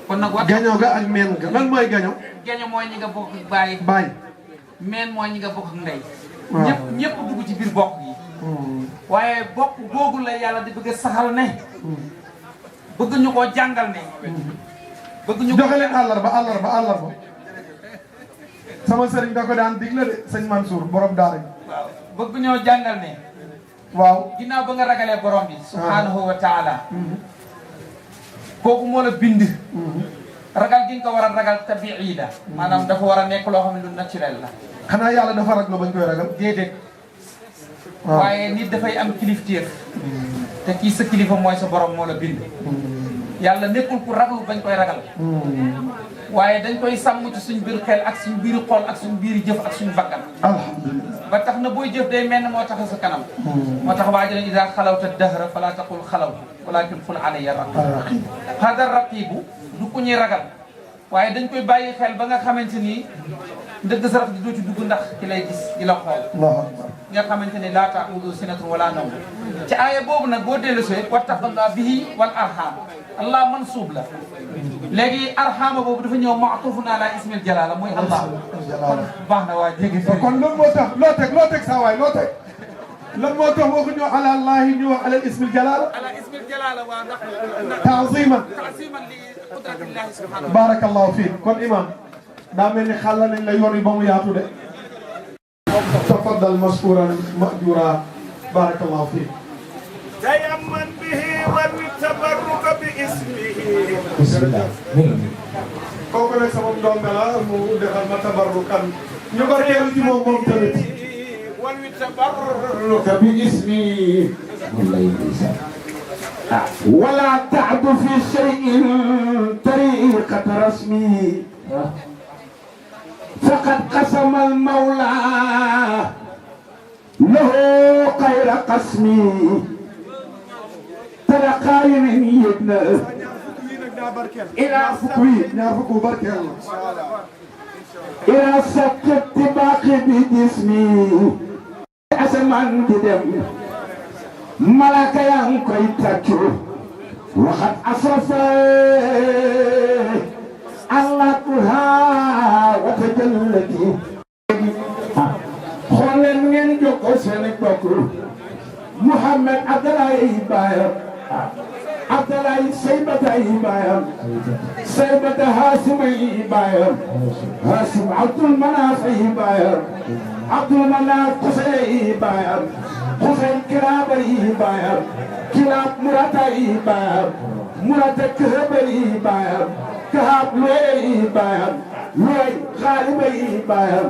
kon nag geño ga ak meen ga lan mooy geño geño mooy ñi nga bokk ak baay meen mooy ñi nga bokk ak ndey ñëpp dugg ci biir bokk yi waaye bokk googu la yàlla di bëgg a saxal ne bëgg ñu koo jàngal ne bëgg ñu joxe leen àllarba sama sëriñ da ko daan digle de sëñ Mansour borom daara yi waaw bëgg ñoo jàngal ne waaw ginnaaw ba nga ragalee borom bi subhanahu wa taala kooku moo la bind ragal gi nga ko war a ragal tabii la maanaam dafa war a nekk loo xam ne lu naturel la xanaa yàlla dafa rag bañ koy ragal déedéet waaye nit dafay am kilifteef te kii sa kilifa mooy sa borom moo la bind yàlla nekkul ku raglu bañ koy ragal waaye dañ koy sàmm ci suñ biir xel ak suñ biir xol ak suñ biir jëf ak suñ bakkan alhamdulilah ba tax na booy jëf day mel ne moo tax sa kanam moo tax waa jële ida xalawta dahra fala taqul xalaw walakin qul alayya raqib hada raqibu du ku ñuy ragal waaye dañ koy bàyyi xel ba nga xamante ni ndëgg sarax di doo ci dugg ndax ki lay gis di la xool nga xamante ni laa ta'udu sinatun wala nawm ci aaya boobu nag boo dellusee wattaqullah bihi wal arham allah mansuub la léegi arhama boobu dafa ñëw maatufun ala ismil jalala mooy allah kon baax na waa jéggi kon loolu moo tax loo teg saa waay loo teg lan moo tax waxu ñu ala allahi ñu wax ala ismil jalala ala ismil jalala waa ndax ta'ziman li qudratillahi subhanahu barakallahu fiik kon imam daa mel ni xàll nañ la yoon yi ba mu yaatu de tafaddal mashkuran majura barakallahu fiik تيمن به والتبرك باسمه kooku nag sama doom la mu defal ma tabarrukan ñu barkeelu ci moom tamit والتبرك باسمه ولا تعد في شيء طريقة رسمه فقد قسم المولى له خير قسمه تلقى من يدنا إلى فكوي إلى سكت باقي بجسمي أسمان بدم ملك ينكوي تكو وقد أصرف الله كها وتجلتي خلن من جوكو سنك بكو محمد عبدالله باير عبدالله سيبة باير سيبة هاسم باير هاسم عبد المناف باير عبد المناف قصي باير قصي كلاب باير كلاب مراتي باير مرات كهبي باير كهاب لوي باير لوي غالبي باير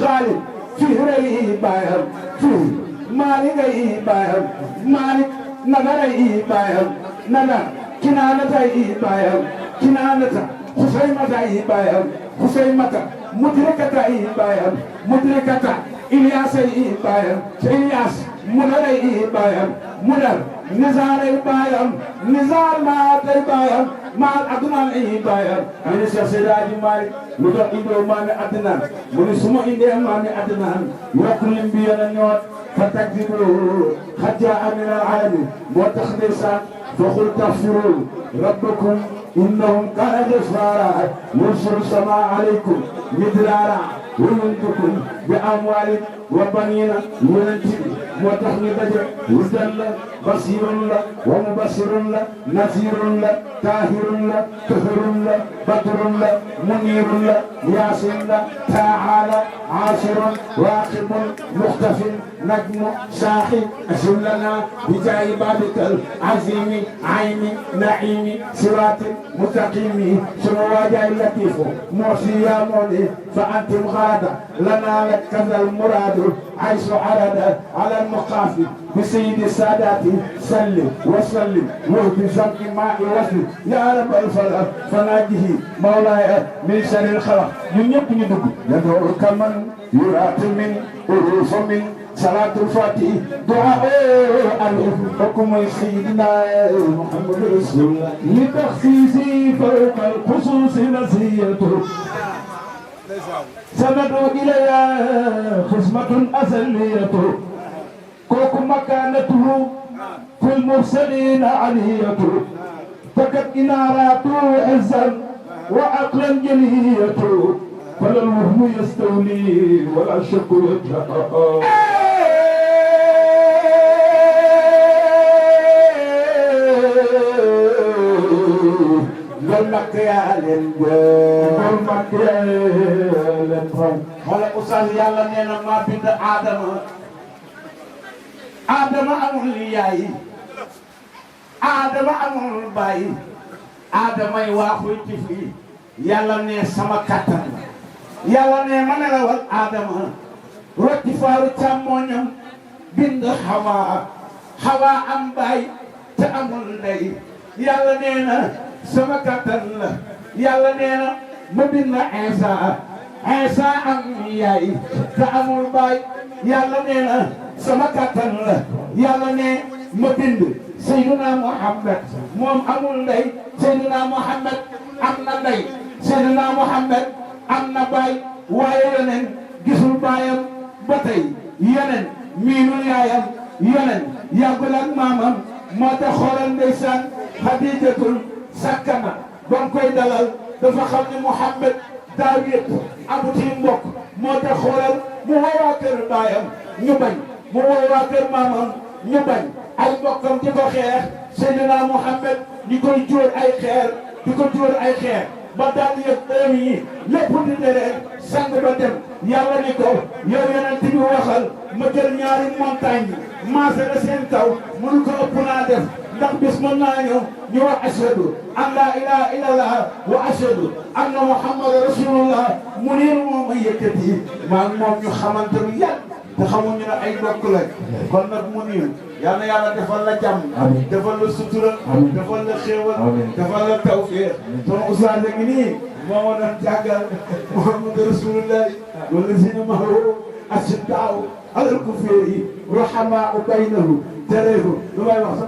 غالب فهري باير فهر مالك باير مالك نظر باير نظر كنانة باير كنانة خسيمة باير خسيمة مدركة باير مدركة إلياس باير إلياس منر باير منر نزار باير نزار ما باير maal adnaan ay baayam ñu ne Cheikh Seydi Hadji Malick lu tax indoo maami adnaan mu ne su ma indee maami adnaan yokk lim bi yéen a ñëwaat fa takdibu xajja min al alami moo tax ndeysaan فقل تغفروا ربكم إنهم كان غفارا يرسل السماء عليكم مدرارا ويمدكم بأموال وبنين وينتهي وتحمي بدر هدى بصير له ومبصر له نذير له طاهر له طهر له بدر له منير له ياسر له تعالى عاشر واقب مختف نجم ساحي أسلنا بجاه بابك العظيم عين نعيم صراط مستقيم سنواجه اللطيف موسي يا مولي فأنت مغادة لنا لك كذا المراد عيش عرد على المقافي بسيد السادات سلم وسلم واهد زمك ماء وسلم يا رب الفلق فناجه مولاي من شر الخلق ينيب ندب يدعوك من يرات من أروف من صلاة الفاتحة دعاء الحكم سيدنا محمد رسول الله لتخصيصي فوق الخصوص نسيته سندوا إليها خصمة أزلية كوك مكانته في المرسلين علية فقد إنارات عزا وعقلا جلية فلا الوهم يستولي ولا الشك يجهر makk yaa leen gën makk yaa leen fay wala oustaz yàlla nee na maa bind Adama amul yaay Adama amul baay Adamay waaxuy ci fii yàlla ne sama kattan yàlla ne ma ne la wal Adama rocci faaru càmmooñam bind Hawa am baay te amul ndey yàlla nee na sama kattan la yàlla nee na ma bind Isa am yaay te amul baay yàlla nee na sama kattan la yàlla ne ma bind Seydina Muhammad moom amul ndey Seydina Muhammad am na ndey Seydina Muhammad am na baay waaye yeneen gisul baayam ba tey yeneen miinul yaayam yeneen yàggul ak maamam moo tax xoolal ndeysaan Xadijatul sakkana ba mu koy dalal dafa xam ne Muhammad daa wéet amuti mbokk moo tax xoolal mu woo waa kër baayam ñu bañ mu woo waa kër maamam ñu bañ ay mbokkam di ko xeex Seydina Muhammad di koy jóor ay xeer di ko jóor ay xeer ba daal yëg heure yi lépp di deree sang ba dem yàlla ni ko yow yonent bi waxal ma jël ñaari montagne maase la seen kaw mënu ko ëpp naa def ndax bis mën naa ñëw ñu wax ashhadu an la ilaha illallah wa ashhadu anna muhammad rasulullah mu niir moom a yëkkati maa ngi moom ñu xamante lu yàgg te xamuñu ne ay bokk lañ kon nag mu niir yal na yàlla defal la jàmm defal la sutura defal la xéewal defal la tawfiq sama ustaas ngi nii moo ma doon jàngal muhammad rasulullah wallazina ma'ahu ashidda'u alal kuffari ruhamaa'u baynahum tereeru lu may wax